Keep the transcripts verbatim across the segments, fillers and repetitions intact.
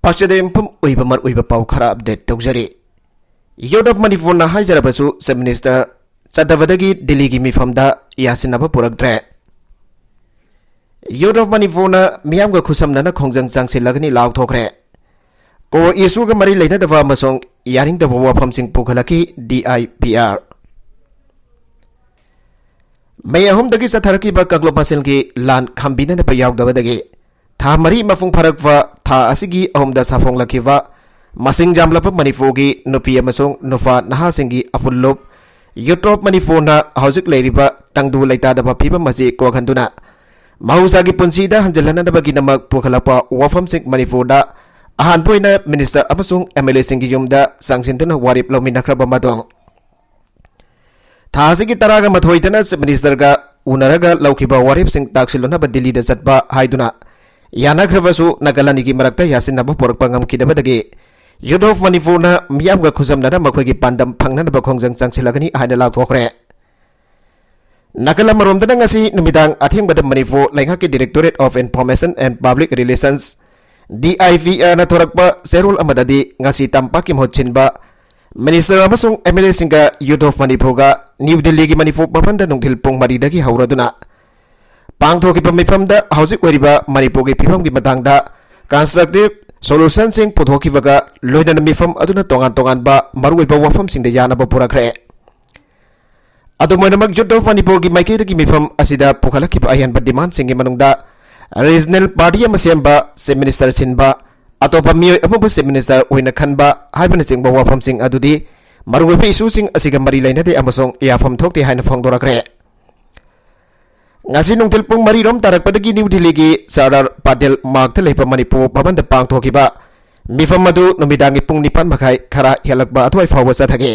ꯄꯥꯛꯆꯗ ꯌꯨꯝꯐꯝ ꯑꯣꯏꯕ ꯃꯔꯨꯑꯣꯏꯕ ꯄꯥꯎ ꯈꯔ ꯑꯞꯗꯦꯠ ꯇꯧꯖꯔꯤ꯫ Youth of ꯃꯅꯤꯄꯨꯔꯅ ꯍꯥꯏꯖꯔꯕꯁꯨ, ꯆꯤꯐ ꯃꯤꯅꯤꯁꯇꯔ ꯆꯠꯇꯕꯗꯒꯤ ꯗꯤꯜꯂꯤꯒꯤ ꯃꯤꯐꯝꯗ ꯌꯥꯁꯤꯟꯅꯕ ꯄꯨꯔꯛꯇ꯭ꯔꯦ꯫ Youth of ꯃꯅꯤꯄꯨꯔꯅ ꯃꯤꯌꯥꯝꯒ ꯈꯨꯠꯁꯝꯅꯅ ꯈꯣꯡꯖꯪ ꯆꯪꯁꯤꯜꯂꯒꯅꯤ ꯂꯥꯎꯊꯣꯛꯈ꯭ꯔꯦ꯫ ꯀꯣꯔ ꯏꯁꯨꯒ ꯃꯔꯤ ꯂꯩꯅꯗꯕ ꯑꯃꯁꯨꯡ ꯌꯥꯅꯤꯡꯗꯕ ꯋꯥꯐꯝꯁꯤꯡ ꯄꯨꯈꯠꯂꯛꯈꯤ ꯗꯤ ꯑꯥꯏ ꯄꯤ ꯑꯥꯔ꯫ ꯃꯦ ꯑꯍꯨꯝꯗꯒꯤ ꯆꯠꯊꯔꯛꯈꯤꯕ ꯀꯥꯡꯂꯨꯞ ꯃꯁꯦꯜꯒꯤ ꯂꯥꯟ ꯈꯥꯝꯕꯤꯅꯅꯕ ꯌꯥꯎꯗꯕꯗꯒꯤ ꯊꯥ ꯃꯔꯤ ꯃꯄꯨꯡ ꯐꯥꯔꯛꯄ ꯊꯥ ꯑꯁꯤꯒꯤ ꯑꯍꯨꯝꯗ ꯁꯥꯐꯣꯡꯂꯛꯈꯤꯕ ꯃꯁꯤꯡ ꯌꯥꯝꯂꯕ ꯃꯅꯤꯄꯨꯔꯒꯤ ꯅꯨꯄꯤ ꯑꯃꯁꯨꯡ ꯅꯨꯄꯥ ꯅꯍꯥꯁꯤꯡꯒꯤ ꯑꯐꯨꯜꯂꯨꯞ Youth of ꯃꯅꯤꯄꯨꯔꯅ ꯍꯧꯖꯤꯛ ꯂꯩꯔꯤꯕ ꯇꯪꯗꯨ ꯂꯩꯇꯥꯗꯕ ꯐꯤꯕꯝ ꯑꯁꯤ ꯀꯣꯛꯍꯟꯗꯨꯅ ꯃꯍꯧꯁꯥꯒꯤ ꯄꯨꯟꯁꯤꯗ ꯍꯟꯖꯤꯜꯍꯟꯅꯕꯒꯤꯗꯃꯛ ꯄꯨꯈꯠꯂꯛꯄ ꯋꯥꯐꯝꯁꯤꯡ ꯃꯅꯤꯄꯨꯔꯗ ꯑꯍꯥꯟꯕ ꯑꯣꯏꯅ ꯃꯤꯅꯤꯁꯇꯔ ꯑꯃꯁꯨꯡ ꯑꯦꯝ ꯑꯦꯜ ꯑꯦꯁꯤꯡꯒꯤ ꯌꯨꯝꯗ ꯆꯪꯁꯤꯟꯗꯨꯅ ꯋꯥꯔꯦꯞ ꯂꯧꯃꯤꯟꯅꯈ꯭ꯔꯕ ꯃꯇꯨꯡ, ꯊꯥ ꯑꯁꯤꯒꯤ ꯇꯔꯥꯒ ꯃꯥꯊꯣꯏꯗꯅ ꯆꯤꯐ ꯃꯤꯅꯤꯁꯇꯔꯒ ꯎꯅꯔꯒ ꯂꯧꯈꯤꯕ ꯋꯥꯔꯦꯞꯁꯤꯡ ꯇꯥꯛꯁꯤꯜꯂꯨꯅꯕ ꯗꯤꯜꯂꯤꯗ ꯆꯠꯄ ꯍꯥꯏꯗꯨꯅ ꯌꯥꯅꯈ꯭ꯔꯕꯁꯨ, ꯅꯥꯒꯥꯂꯥꯟꯒꯤ ꯃꯔꯛꯇ ꯌꯥꯁꯤꯟꯅꯕ ꯄꯨꯔꯛꯄ ꯉꯝꯈꯤꯗꯕꯗꯒꯤ Youth of ꯃꯅꯤꯄꯨꯔꯅ ꯃꯤꯌꯥꯝꯒ ꯈꯨꯠꯁꯝꯅꯅ ꯃꯈꯣꯏꯒꯤ ꯄꯥꯟꯗꯝ ꯐꯪꯅꯅꯕ ꯈꯣꯡꯖꯪ ꯆꯪꯁꯤꯜꯂꯒꯅꯤ ꯍꯥꯏꯅ ꯂꯥꯎꯊꯣꯛꯈ꯭ꯔꯦ꯫ ꯅꯥꯀꯜ ꯑꯃꯔꯣꯝꯗꯅ ꯉꯁꯤ ꯅꯨꯃꯤꯗꯥꯡ ꯑꯊꯦꯡꯕꯗ ꯃꯅꯤꯄꯨꯔ ꯂꯩꯉꯥꯛꯀꯤ Directorate of Information and Public Relations, D I P ꯑꯥꯔꯅ ꯊꯣꯔꯛꯄ ꯆꯦꯔꯣꯜ ꯑꯃꯗꯗꯤ ꯉꯁꯤ ꯇꯝꯄꯥꯛꯀꯤ ꯃꯍꯨꯠ ꯁꯤꯟꯕ ꯃꯤꯅꯤꯁꯇꯔ ꯑꯃꯁꯨꯡ ꯑꯦꯝ ꯑꯦꯜ ꯑꯦꯁꯤꯡꯒ Youth of ꯃꯅꯤꯄꯨꯔꯒ ꯅ꯭ꯌꯨ ꯗꯤꯜꯂꯤꯒꯤ ꯃꯅꯤꯄꯨꯔ ꯚꯕꯟꯗ ꯅꯨꯡꯊꯤꯜ ꯄꯨꯡ ꯃꯔꯤꯗꯒꯤ ꯍꯧꯔꯗꯨꯅ ꯄꯥꯡꯊꯣꯛꯈꯤꯕ ꯃꯤꯐꯝꯗ ꯍꯧꯖꯤꯛ ꯑꯣꯏꯔꯤꯕ ꯃꯅꯤꯄꯨꯔꯒꯤ ꯐꯤꯕꯝꯒꯤ ꯃꯇꯥꯡꯗ constructive solutionꯁꯤꯡ ꯄꯨꯊꯣꯛꯈꯤꯕꯒ ꯂꯣꯏꯅꯅ ꯃꯤꯐꯝ ꯑꯗꯨꯅ ꯇꯣꯉꯥꯟ ꯇꯣꯉꯥꯟꯕ ꯃꯔꯨꯑꯣꯏꯕ ꯋꯥꯐꯝꯁꯤꯡꯗ ꯌꯥꯅꯕ ꯄꯨꯔꯛꯈ꯭ꯔꯦ꯫ ꯑꯗꯨꯝ ꯑꯣꯏꯅꯃꯛ, Youth of ꯃꯅꯤꯄꯨꯔꯒꯤ ꯃꯥꯏꯀꯩꯗꯒꯤ ꯃꯤꯐꯝ ꯑꯁꯤꯗ ꯄꯨꯈꯠꯂꯛꯈꯤꯕ ꯑꯍꯦꯟꯕ demandꯁꯤꯡꯒꯤ ꯃꯅꯨꯡꯗ regional party ꯑꯃ ꯁꯦꯝꯕ, Chief Minister ꯁꯤꯟꯕ, ꯑꯇꯣꯞꯄ ꯃꯤꯑꯣꯏ ꯑꯃꯕꯨ Chief Minister ꯑꯣꯏꯅ ꯈꯟꯕ ꯍꯥꯏꯕꯅꯆꯤꯡꯕ ꯋꯥꯐꯝꯁꯤꯡ ꯑꯗꯨꯗꯤ ꯃꯔꯨꯑꯣꯏꯕ issueꯁꯤꯡ ꯑꯁꯤꯒ ꯃꯔꯤ ꯂꯩꯅꯗꯦ ꯑꯃꯁꯨꯡ ꯌꯥꯐꯝ ꯊꯣꯛꯇꯦ ꯍꯥꯏꯅ ꯐꯣꯡꯗꯣꯔꯛꯈ꯭ꯔꯦ꯫ ꯉꯁꯤ ꯅꯨꯡꯊꯤꯜ ꯄꯨꯡ ꯃꯔꯤ ꯔꯣꯝ ꯇꯥꯔꯛꯄꯗꯒꯤ ꯅ꯭ꯌꯨ ꯗꯤꯜꯂꯤꯒꯤ ꯁꯔꯗꯥꯔ ꯄꯇꯦꯜ ꯃꯥꯔꯛꯇ ꯂꯩꯕ ꯃꯅꯤꯄꯨꯔ ꯚꯕꯟꯗ ꯄꯥꯡꯊꯣꯛꯈꯤꯕ ꯃꯤꯐꯝ ꯑꯗꯨ ꯅꯨꯃꯤꯗꯥꯡꯒꯤ ꯄꯨꯡ ꯅꯤꯄꯥꯟ ꯃꯈꯥꯏ ꯈꯔ ꯍꯦꯜꯂꯛꯄ ꯑꯗꯨꯋꯥꯏ ꯐꯥꯎꯕ ꯆꯠꯊꯈꯤ꯫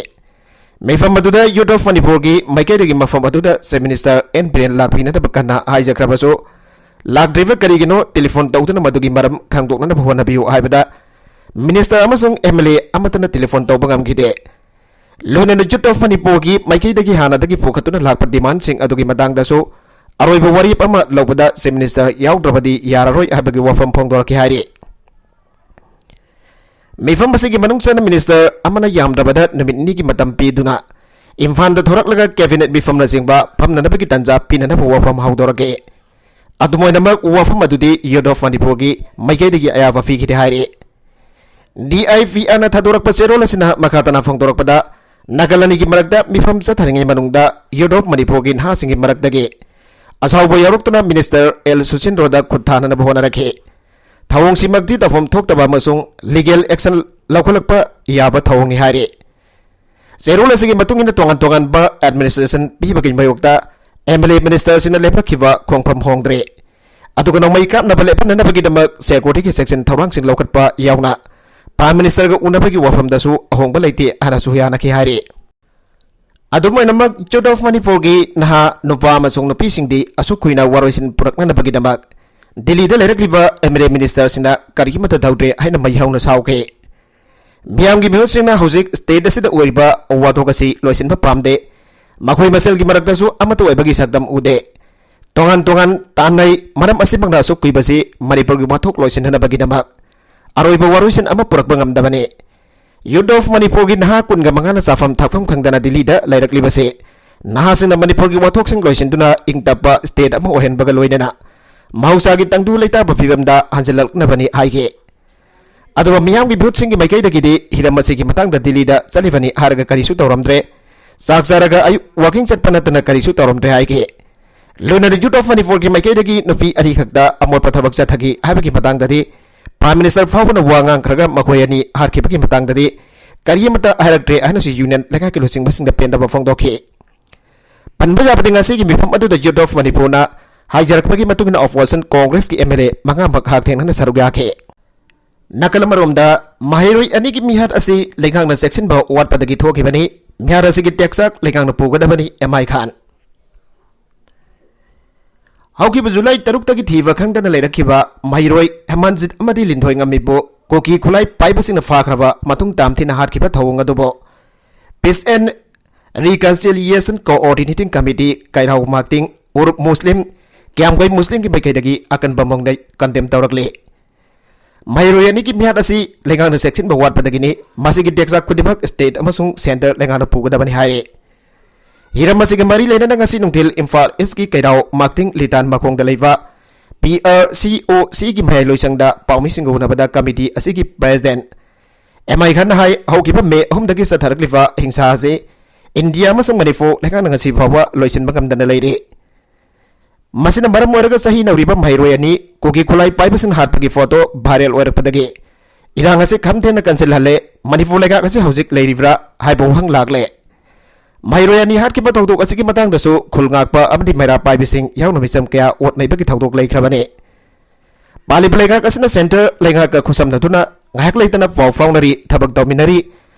ꯃꯤꯐꯝ ꯑꯗꯨꯗ Youth of ꯃꯅꯤꯄꯨꯔꯒꯤ ꯃꯥꯏꯀꯩꯗꯒꯤ ꯃꯐꯝ ꯑꯗꯨꯗ Chief Minister ꯑꯦꯟ ꯕꯤꯔꯦꯟ ꯂꯥꯛꯄꯤꯅꯗꯕ ꯀꯟꯅ ꯍꯥꯏꯖꯈ꯭ꯔꯕꯁꯨ, ꯂꯥꯛꯇ꯭ꯔꯤꯕ ꯀꯔꯤꯒꯤꯅꯣ, ꯇꯦꯂꯤꯐꯣꯟ ꯇꯧꯗꯨꯅ ꯃꯗꯨꯒꯤ ꯃꯔꯝ ꯈꯪꯗꯣꯛꯅꯅꯕ ꯍꯣꯠꯅꯕꯤꯌꯨ ꯍꯥꯏꯕꯗ, ꯃꯤꯅꯤꯁꯇꯔ ꯑꯃꯁꯨꯡ ꯑꯦꯝ ꯑꯦꯜ ꯑꯦ ꯑꯃꯠꯇꯅ ꯇꯦꯂꯤꯐꯣꯟ ꯇꯧꯕ ꯉꯝꯈꯤꯗꯦ꯫ ꯂꯣꯏꯅꯅ Youth of ꯃꯅꯤꯄꯨꯔꯒꯤ ꯃꯥꯏꯀꯩꯗꯒꯤ ꯍꯥꯟꯅꯗꯒꯤ ꯄꯨꯈꯠꯇꯨꯅ ꯂꯥꯛꯄ demandꯁꯤꯡ ꯑꯗꯨꯒꯤ ꯃꯇꯥꯡꯗꯁꯨ ꯑꯔꯣꯏꯕ ꯋꯥꯔꯦꯞ ꯑꯃ ꯂꯧꯕꯗ Chief Minister ꯌꯥꯎꯗ꯭ꯔꯕꯗꯤ ꯌꯥꯔꯔꯣꯏ ꯍꯥꯏꯕꯒꯤ ꯋꯥꯐꯝ ꯐꯣꯡꯗꯣꯔꯛꯈꯤ ꯍꯥꯏꯔꯤ꯫ ꯃꯤꯐꯝ ꯑꯁꯤꯒꯤ ꯃꯅꯨꯡ ꯆꯟꯅ ꯃꯤꯅꯤꯁꯇꯔ ꯑꯃꯅ ꯌꯥꯝꯗ꯭ꯔꯕꯗ ꯅꯨꯃꯤꯠ ꯅꯤꯅꯤꯒꯤ ꯃꯇꯝ ꯄꯤꯗꯨꯅ ꯏꯝꯐꯥꯜꯗ ꯊꯣꯔꯛꯂꯒ ꯀꯦꯕꯤꯅꯦꯠ ꯃꯤꯐꯝꯅꯆꯤꯡꯕ ꯐꯝꯅꯅꯕꯒꯤ ꯇꯥꯟꯖꯥ ꯄꯤꯅꯅꯕ ꯋꯥꯐꯝ ꯍꯧꯗꯣꯔꯛꯈꯤ꯫ ꯑꯗꯨꯝ ꯑꯣꯏꯅꯃꯛ, ꯋꯥꯐꯝ ꯑꯗꯨꯗꯤ ꯌꯨꯠ ꯑꯣꯐ ꯃꯅꯤꯄꯨꯔꯒꯤ ꯃꯥꯏꯀꯩꯗꯒꯤ ꯑꯌꯥꯕ ꯄꯤꯈꯤꯗꯦ ꯍꯥꯏꯔꯤ꯫ ꯗꯤ ꯑꯥꯏ ꯄꯤ ꯑꯥꯔꯅ ꯊꯥꯗꯣꯔꯛꯄ ꯆꯦꯔꯣꯜ ꯑꯁꯤꯅ ꯃꯈꯥ ꯇꯥꯅ ꯐꯣꯡꯗꯣꯔꯛꯄꯗ, ꯅꯥꯀꯜ ꯑꯅꯤꯒꯤ ꯃꯔꯛꯇ ꯃꯤꯐꯝ ꯆꯠꯊꯔꯤꯉꯩ ꯃꯅꯨꯡꯗ ꯌꯨꯠ ꯑꯣꯐ ꯃꯅꯤꯄꯨꯔꯒꯤ ꯅꯍꯥꯁꯤꯡꯒꯤ ꯃꯔꯛꯇꯒꯤ ꯑꯁꯥꯎꯕ ꯌꯥꯎꯔꯛꯇꯨꯅ ꯃꯤꯅꯤꯁꯇꯔ ꯑꯦꯜ ꯁꯨꯆꯤꯟꯗ꯭ꯔꯣꯗ ꯈꯨꯠ ꯊꯥꯅꯅꯕ ꯍꯣꯠꯅꯔꯛꯈꯤ꯫ ꯊꯧꯑꯣꯡꯁꯤꯃꯛꯇꯤ ꯇꯧꯐꯝ ꯊꯣꯛꯇꯕ ꯑꯃꯁꯨꯡ ꯂꯤꯒꯦꯜ ꯑꯦꯛꯁꯟ ꯂꯧꯈꯠꯂꯛꯄ ꯌꯥꯕ ꯊꯧꯑꯣꯡꯅꯤ ꯍꯥꯏꯔꯤ꯫ ꯆꯦꯔꯣꯜ ꯑꯁꯤꯒꯤ ꯃꯇꯨꯡ ꯏꯟꯅ ꯇꯣꯉꯥꯟ ꯇꯣꯉꯥꯟꯕ ꯑꯦꯗꯃꯤꯅꯤꯁꯇ꯭ꯔꯦꯁꯟ ꯄꯤꯕꯒꯤ ꯃꯥꯌꯣꯛꯇ ꯑꯦꯝ ꯑꯦꯜ ꯑꯦ ꯃꯤꯅꯤꯁꯇꯔꯁꯤꯡꯅ ꯂꯦꯞꯂꯛꯈꯤꯕ ꯈꯣꯡꯐꯝ ꯍꯣꯡꯗ꯭ꯔꯦ꯫ ꯑꯗꯨꯒ ꯅꯣꯡꯃꯩ ꯀꯥꯞꯅꯕ ꯂꯦꯞꯍꯟꯅꯅꯕꯒꯤꯗꯃꯛ ꯁꯦꯀ꯭ꯌꯨꯔꯤꯇꯤꯒꯤ ꯆꯦꯛꯁꯤꯟ ꯊꯧꯔꯥꯡꯁꯤꯡ ꯂꯧꯈꯠꯄ ꯌꯥꯎꯅ ꯄ꯭ꯔꯥꯏꯝ ꯃꯤꯅꯤꯁꯇꯔꯒ ꯎꯅꯕꯒꯤ ꯋꯥꯐꯝꯗꯁꯨ ꯑꯍꯣꯡꯕ ꯂꯩꯇꯦ ꯍꯥꯏꯅꯁꯨ ꯌꯥꯅꯈꯤ ꯍꯥꯏꯔꯤ꯫ ꯑꯗꯨꯝ ꯑꯣꯏꯅꯃꯛ, ꯌꯨꯠ ꯑꯣꯐ ꯃꯅꯤꯄꯨꯔꯒꯤ ꯅꯍꯥ ꯅꯨꯄꯥ ꯑꯃꯁꯨꯡ ꯅꯨꯄꯤꯁꯤꯡꯗꯤ ꯑꯁꯨꯛ ꯀꯨꯏꯅ ꯋꯥꯔꯣꯏꯁꯤꯟ ꯄꯨꯔꯛꯅꯅꯕꯒꯤꯗꯃꯛ ꯗꯤꯜꯂꯤꯗ ꯂꯩꯔꯛꯂꯤꯕ ꯑꯦꯝ ꯑꯦꯜ ꯑꯦ ꯃꯤꯅꯤꯁꯇꯔꯁꯤꯡꯅ ꯀꯔꯤꯃꯠꯇ ꯇꯧꯗ꯭ꯔꯦ ꯍꯥꯏꯅ ꯃꯩ ꯍꯧꯅ ꯁꯥꯎꯈꯤ꯫ ꯃꯤꯌꯥꯝꯒꯤ ꯃꯤꯍꯨꯠꯁꯤꯡꯅ ꯍꯧꯖꯤꯛ ꯁ꯭ꯇꯦꯠ ꯑꯁꯤꯗ ꯑꯣꯏꯔꯤꯕ ꯋꯥꯊꯣꯛ ꯑꯁꯤ ꯂꯣꯏꯁꯤꯟꯕ ꯄꯥꯝꯗꯦ꯫ ꯃꯈꯣꯏ ꯃꯁꯦꯜꯒꯤ ꯃꯔꯛꯇꯁꯨ ꯑꯃꯠꯇ ꯑꯣꯏꯕꯒꯤ ꯁꯛꯇꯝ ꯎꯗꯦ꯫ ꯇꯣꯉꯥꯟ ꯇꯣꯉꯥꯟ ꯇꯥꯟꯅꯩ꯫ ꯃꯔꯝ ꯑꯁꯤꯃꯛꯅ ꯑꯁꯨꯛ ꯀꯨꯏꯕꯁꯤ ꯃꯅꯤꯄꯨꯔꯒꯤ ꯋꯥꯊꯣꯛ ꯂꯣꯏꯁꯤꯟꯅꯅꯕꯒꯤꯗꯃꯛ ꯑꯔꯣꯏꯕ ꯋꯥꯔꯣꯏꯁꯤꯟ ꯑꯃ ꯄꯨꯔꯛꯄ ꯉꯝꯗꯕꯅꯤ꯫ ꯌꯨꯠ ꯑꯣꯐ ꯃꯅꯤꯄꯨꯔꯒꯤ ꯅꯍꯥ ꯀꯨꯟꯒ ꯃꯉꯥꯅ ꯆꯥꯐꯝ ꯊꯛꯐꯝ ꯈꯪꯗꯅ ꯗꯤꯜꯂꯤꯗ ꯂꯩꯔꯛꯂꯤꯕꯁꯤ ꯅꯍꯥꯁꯤꯡꯅ ꯃꯅꯤꯄꯨꯔꯒꯤ ꯋꯥꯊꯣꯛꯁꯤꯡ ꯂꯣꯏꯁꯤꯟꯗꯨꯅ ꯏꯪ ꯇꯞꯄ ꯁ꯭ꯇꯦꯠ ꯑꯃ ꯑꯣꯏꯍꯟꯕꯒ ꯂꯣꯏꯅꯅ ꯃꯍꯧꯁꯥꯒꯤ ꯇꯪꯗꯨ ꯂꯩꯇꯥꯕ ꯐꯤꯕꯝꯗ ꯍꯟꯖꯤꯜꯂꯛꯅꯕꯅꯤ ꯍꯥꯏꯈꯤ꯫ ꯑꯗꯨꯒ ꯃꯤꯌꯥꯝꯒꯤ ꯃꯤꯍꯨꯠꯁꯤꯡꯒꯤ ꯃꯥꯏꯀꯩꯗꯒꯤꯗꯤ ꯍꯤꯔꯝ ꯑꯁꯤꯒꯤ ꯃꯇꯥꯡꯗ ꯗꯤꯜꯂꯤꯗ ꯆꯠꯂꯤꯕꯅꯤ ꯍꯥꯏꯔꯒ ꯀꯔꯤꯁꯨ ꯇꯧꯔꯝꯗ꯭ꯔꯦ꯫ ꯆꯥꯛ ꯆꯥꯔꯒ ꯑꯌꯨꯛ ꯋꯥꯀꯤꯡ ꯆꯠꯄ ꯅꯠꯇꯅ ꯀꯔꯤꯁꯨ ꯇꯧꯔꯝꯗ꯭ꯔꯦ ꯍꯥꯏꯈꯤ꯫ ꯂꯣꯏꯅꯅ ꯌꯨꯠ ꯑꯣꯐ ꯃꯅꯤꯄꯨꯔꯒꯤ ꯃꯥꯏꯀꯩꯗꯒꯤ ꯅꯨꯄꯤ ꯑꯅꯤꯈꯛꯇ ꯑꯃꯣꯠꯄ ꯊꯕꯛ ꯆꯠꯊꯈꯤ ꯍꯥꯏꯕꯒꯤ ꯃꯇꯥꯡꯗꯗꯤ ꯄ꯭ꯔꯥꯏꯝ ꯃꯤꯅꯤꯁꯇꯔ ꯐꯥꯎꯕꯅ ꯋꯥ ꯉꯥꯡꯈ꯭ꯔꯒ ꯃꯈꯣꯏ ꯑꯅꯤ ꯍꯥꯠꯈꯤꯕꯒꯤ ꯃꯇꯥꯡꯗꯗꯤ ꯀꯔꯤ ꯑꯃꯠꯇ ꯍꯥꯏꯔꯛꯇ꯭ꯔꯦ ꯍꯥꯏꯅꯁꯨ ꯌꯨꯅꯤꯌꯟ ꯂꯩꯉꯥꯛꯀꯤ ꯂꯨꯆꯤꯡꯕꯁꯤꯡꯗ ꯄꯦꯟꯗꯕ ꯐꯣꯡꯗꯣꯛꯈꯤ꯫ ꯄꯟꯕ ꯌꯥꯕꯗꯤ, ꯉꯁꯤꯒꯤ ꯃꯤꯐꯝ ꯑꯗꯨꯗ ꯌꯨꯠ ꯑꯣꯐ ꯃꯅꯤꯄꯨꯔꯅ ꯍꯥꯏꯖꯔꯛꯄꯒꯤ ꯃꯇꯨꯡ ꯏꯟꯅ ꯑꯣꯄꯣꯖꯤꯁꯟ ꯀꯣꯡꯒ꯭ꯔꯦꯁꯀꯤ ꯑꯦꯝ ꯑꯦꯜ ꯑꯦ ꯃꯉꯥꯃꯛ ꯍꯛꯊꯦꯡꯅꯅ ꯁꯔꯨꯛ ꯌꯥꯈꯤ꯫ ꯅꯥꯀꯜ ꯑꯃꯔꯣꯝꯗ, ꯃꯍꯩꯔꯣꯏ ꯑꯅꯤꯒꯤ ꯃꯤꯍꯥꯠ ꯑꯁꯤ ꯂꯩꯉꯥꯛꯅ ꯆꯦꯛꯁꯤꯟꯕ ꯋꯥꯠꯄꯗꯒꯤ ꯊꯣꯛꯈꯤꯕꯅꯤ꯫ ꯃꯤꯍꯥꯠ ꯑꯁꯤꯒꯤ ꯇꯦꯛꯆꯥꯛ ꯂꯩꯉꯥꯛꯅ ꯄꯨꯒꯗꯕꯅꯤ, ꯑꯦꯝ ꯑꯥꯏ ꯈꯥꯟ꯫ ꯍꯧꯈꯤꯕ ꯖꯨꯂꯥꯏ ꯇꯔꯨꯛꯇꯒꯤ ꯊꯤꯕ ꯈꯪꯗꯅ ꯂꯩꯔꯛꯈꯤꯕ ꯃꯍꯩꯔꯣꯏ ꯍꯦꯃꯟꯖꯤꯠ ꯑꯃꯗꯤ ꯂꯤꯟꯊꯣꯏ ꯉꯝꯃꯤꯕꯨ ꯀꯨꯀꯤ ꯈꯨꯠꯂꯥꯏ ꯄꯥꯏꯕꯁꯤꯡꯅ ꯐꯥꯈ꯭ꯔꯕ ꯃꯇꯨꯡ ꯇꯥꯝꯊꯤꯅ ꯍꯥꯠꯈꯤꯕ ꯊꯧꯑꯣꯡ ꯑꯗꯨꯕꯨ Peace and Reconciliation Coordinating Committee, ꯀꯩꯔꯥꯎ ꯃꯥꯛꯇꯤꯡ, ꯎꯔꯨꯞ ꯃꯨꯁꯂꯤꯝ, ꯀ꯭ꯌꯥꯝꯒꯩ ꯃꯨꯁꯂꯤꯝꯒꯤ ꯃꯥꯏꯀꯩꯗꯒꯤ ꯑꯀꯟꯕ ꯃꯑꯣꯡꯗ ꯀꯟꯗꯦꯝ ꯇꯧꯔꯛꯂꯤ꯫ ꯃꯍꯩꯔꯣꯏ ꯑꯅꯤꯒꯤ ꯃꯤꯍꯥꯠ ꯑꯁꯤ ꯂꯩꯉꯥꯛꯅ ꯆꯦꯛꯁꯤꯟꯕ ꯋꯥꯠꯄꯗꯒꯤꯅꯤ꯫ ꯃꯁꯤꯒꯤ ꯇꯦꯛꯆꯥꯛ ꯈꯨꯗꯤꯡꯃꯛ state ꯑꯃꯁꯨꯡ centre ꯂꯩꯉꯥꯛꯅ ꯄꯨꯒꯗꯕꯅꯤ ꯍꯥꯏꯔꯦ꯫ ꯍꯤꯔꯝ ꯑꯁꯤꯒ ꯃꯔꯤ ꯂꯩꯅꯅ ꯉꯁꯤ ꯅꯨꯡꯊꯤꯜ ꯏꯝꯐꯥꯜ East ꯀꯤ ꯀꯩꯔꯥꯎ ꯃꯥꯛꯇꯤꯡ ꯂꯤꯇꯥꯟ ꯃꯈꯣꯡꯗ ꯂꯩꯕ P R C O C ꯒꯤ ꯃꯌꯥꯏ ꯂꯣꯏꯁꯪꯗ ꯄꯥꯎꯃꯤꯁꯤꯡꯒ ꯎꯅꯕꯗ committee ꯑꯁꯤꯒꯤ president M I ꯈꯟꯅ ꯍꯥꯏ, ꯍꯧꯈꯤꯕ ꯃꯦ ꯑꯍꯨꯝꯗꯒꯤ ꯆꯠꯊꯔꯛꯂꯤꯕ ꯍꯤꯡꯁꯥ ꯑꯁꯤ ꯏꯟꯗꯤꯌꯥ ꯑꯃꯁꯨꯡ ꯃꯅꯤꯄꯨꯔ ꯂꯩꯉꯥꯛꯅ ꯉꯁꯤ ꯐꯥꯎꯕ ꯂꯣꯏꯁꯤꯟꯕ ꯉꯝꯗꯅ ꯂꯩꯔꯤ꯫ ꯃꯁꯤꯅ ꯃꯔꯝ ꯑꯣꯏꯔꯒ ꯆꯍꯤ ꯅꯧꯔꯤꯕ ꯃꯍꯩꯔꯣꯏ ꯑꯅꯤ ꯀꯨꯀꯤ ꯈꯨꯠꯂꯥꯏ ꯄꯥꯏꯕꯁꯤꯡꯅ ꯍꯥꯠꯄꯒꯤ photo viral ꯑꯣꯏꯔꯛꯄꯗꯒꯤ ꯏꯔꯥꯡ ꯑꯁꯤ ꯈꯝ ꯊꯦꯡꯅ ꯀꯟꯁꯤꯜꯍꯜꯂꯦ꯫ ꯃꯅꯤꯄꯨꯔ ꯂꯩꯉꯥꯛ ꯑꯁꯤ ꯍꯧꯖꯤꯛ ꯂꯩꯔꯤꯕ꯭ꯔꯥ ꯍꯥꯏꯕ ꯋꯥꯍꯪ ꯂꯥꯛꯂꯦ꯫ ꯃꯍꯩꯔꯣꯏ ꯑꯅꯤ ꯍꯥꯠꯈꯤꯕ ꯊꯧꯗꯣꯛ ꯑꯁꯤꯒꯤ ꯃꯇꯥꯡꯗꯁꯨ ꯈꯨꯜ ꯉꯥꯛꯄ ꯑꯃꯗꯤ ꯃꯩꯔꯥ ꯄꯥꯏꯕꯤꯁꯤꯡ ꯌꯥꯎꯅ ꯃꯤꯆꯝ ꯀꯌꯥ ꯑꯣꯠ ꯅꯩꯕꯒꯤ ꯊꯧꯗꯣꯛ ꯂꯩꯈ꯭ꯔꯕꯅꯤ꯫ ꯄꯥꯜꯂꯤꯕ ꯂꯩꯉꯥꯛ ꯑꯁꯤꯅ centre ꯂꯩꯉꯥꯛꯀ ꯈꯨꯠꯁꯝꯅꯗꯨꯅ ꯉꯥꯏꯍꯥꯛ ꯂꯩꯇꯅ ꯄꯥꯎ ꯐꯥꯎꯅꯔꯤ, ꯊꯕꯛ ꯇꯧꯃꯤꯟꯅꯔꯤ,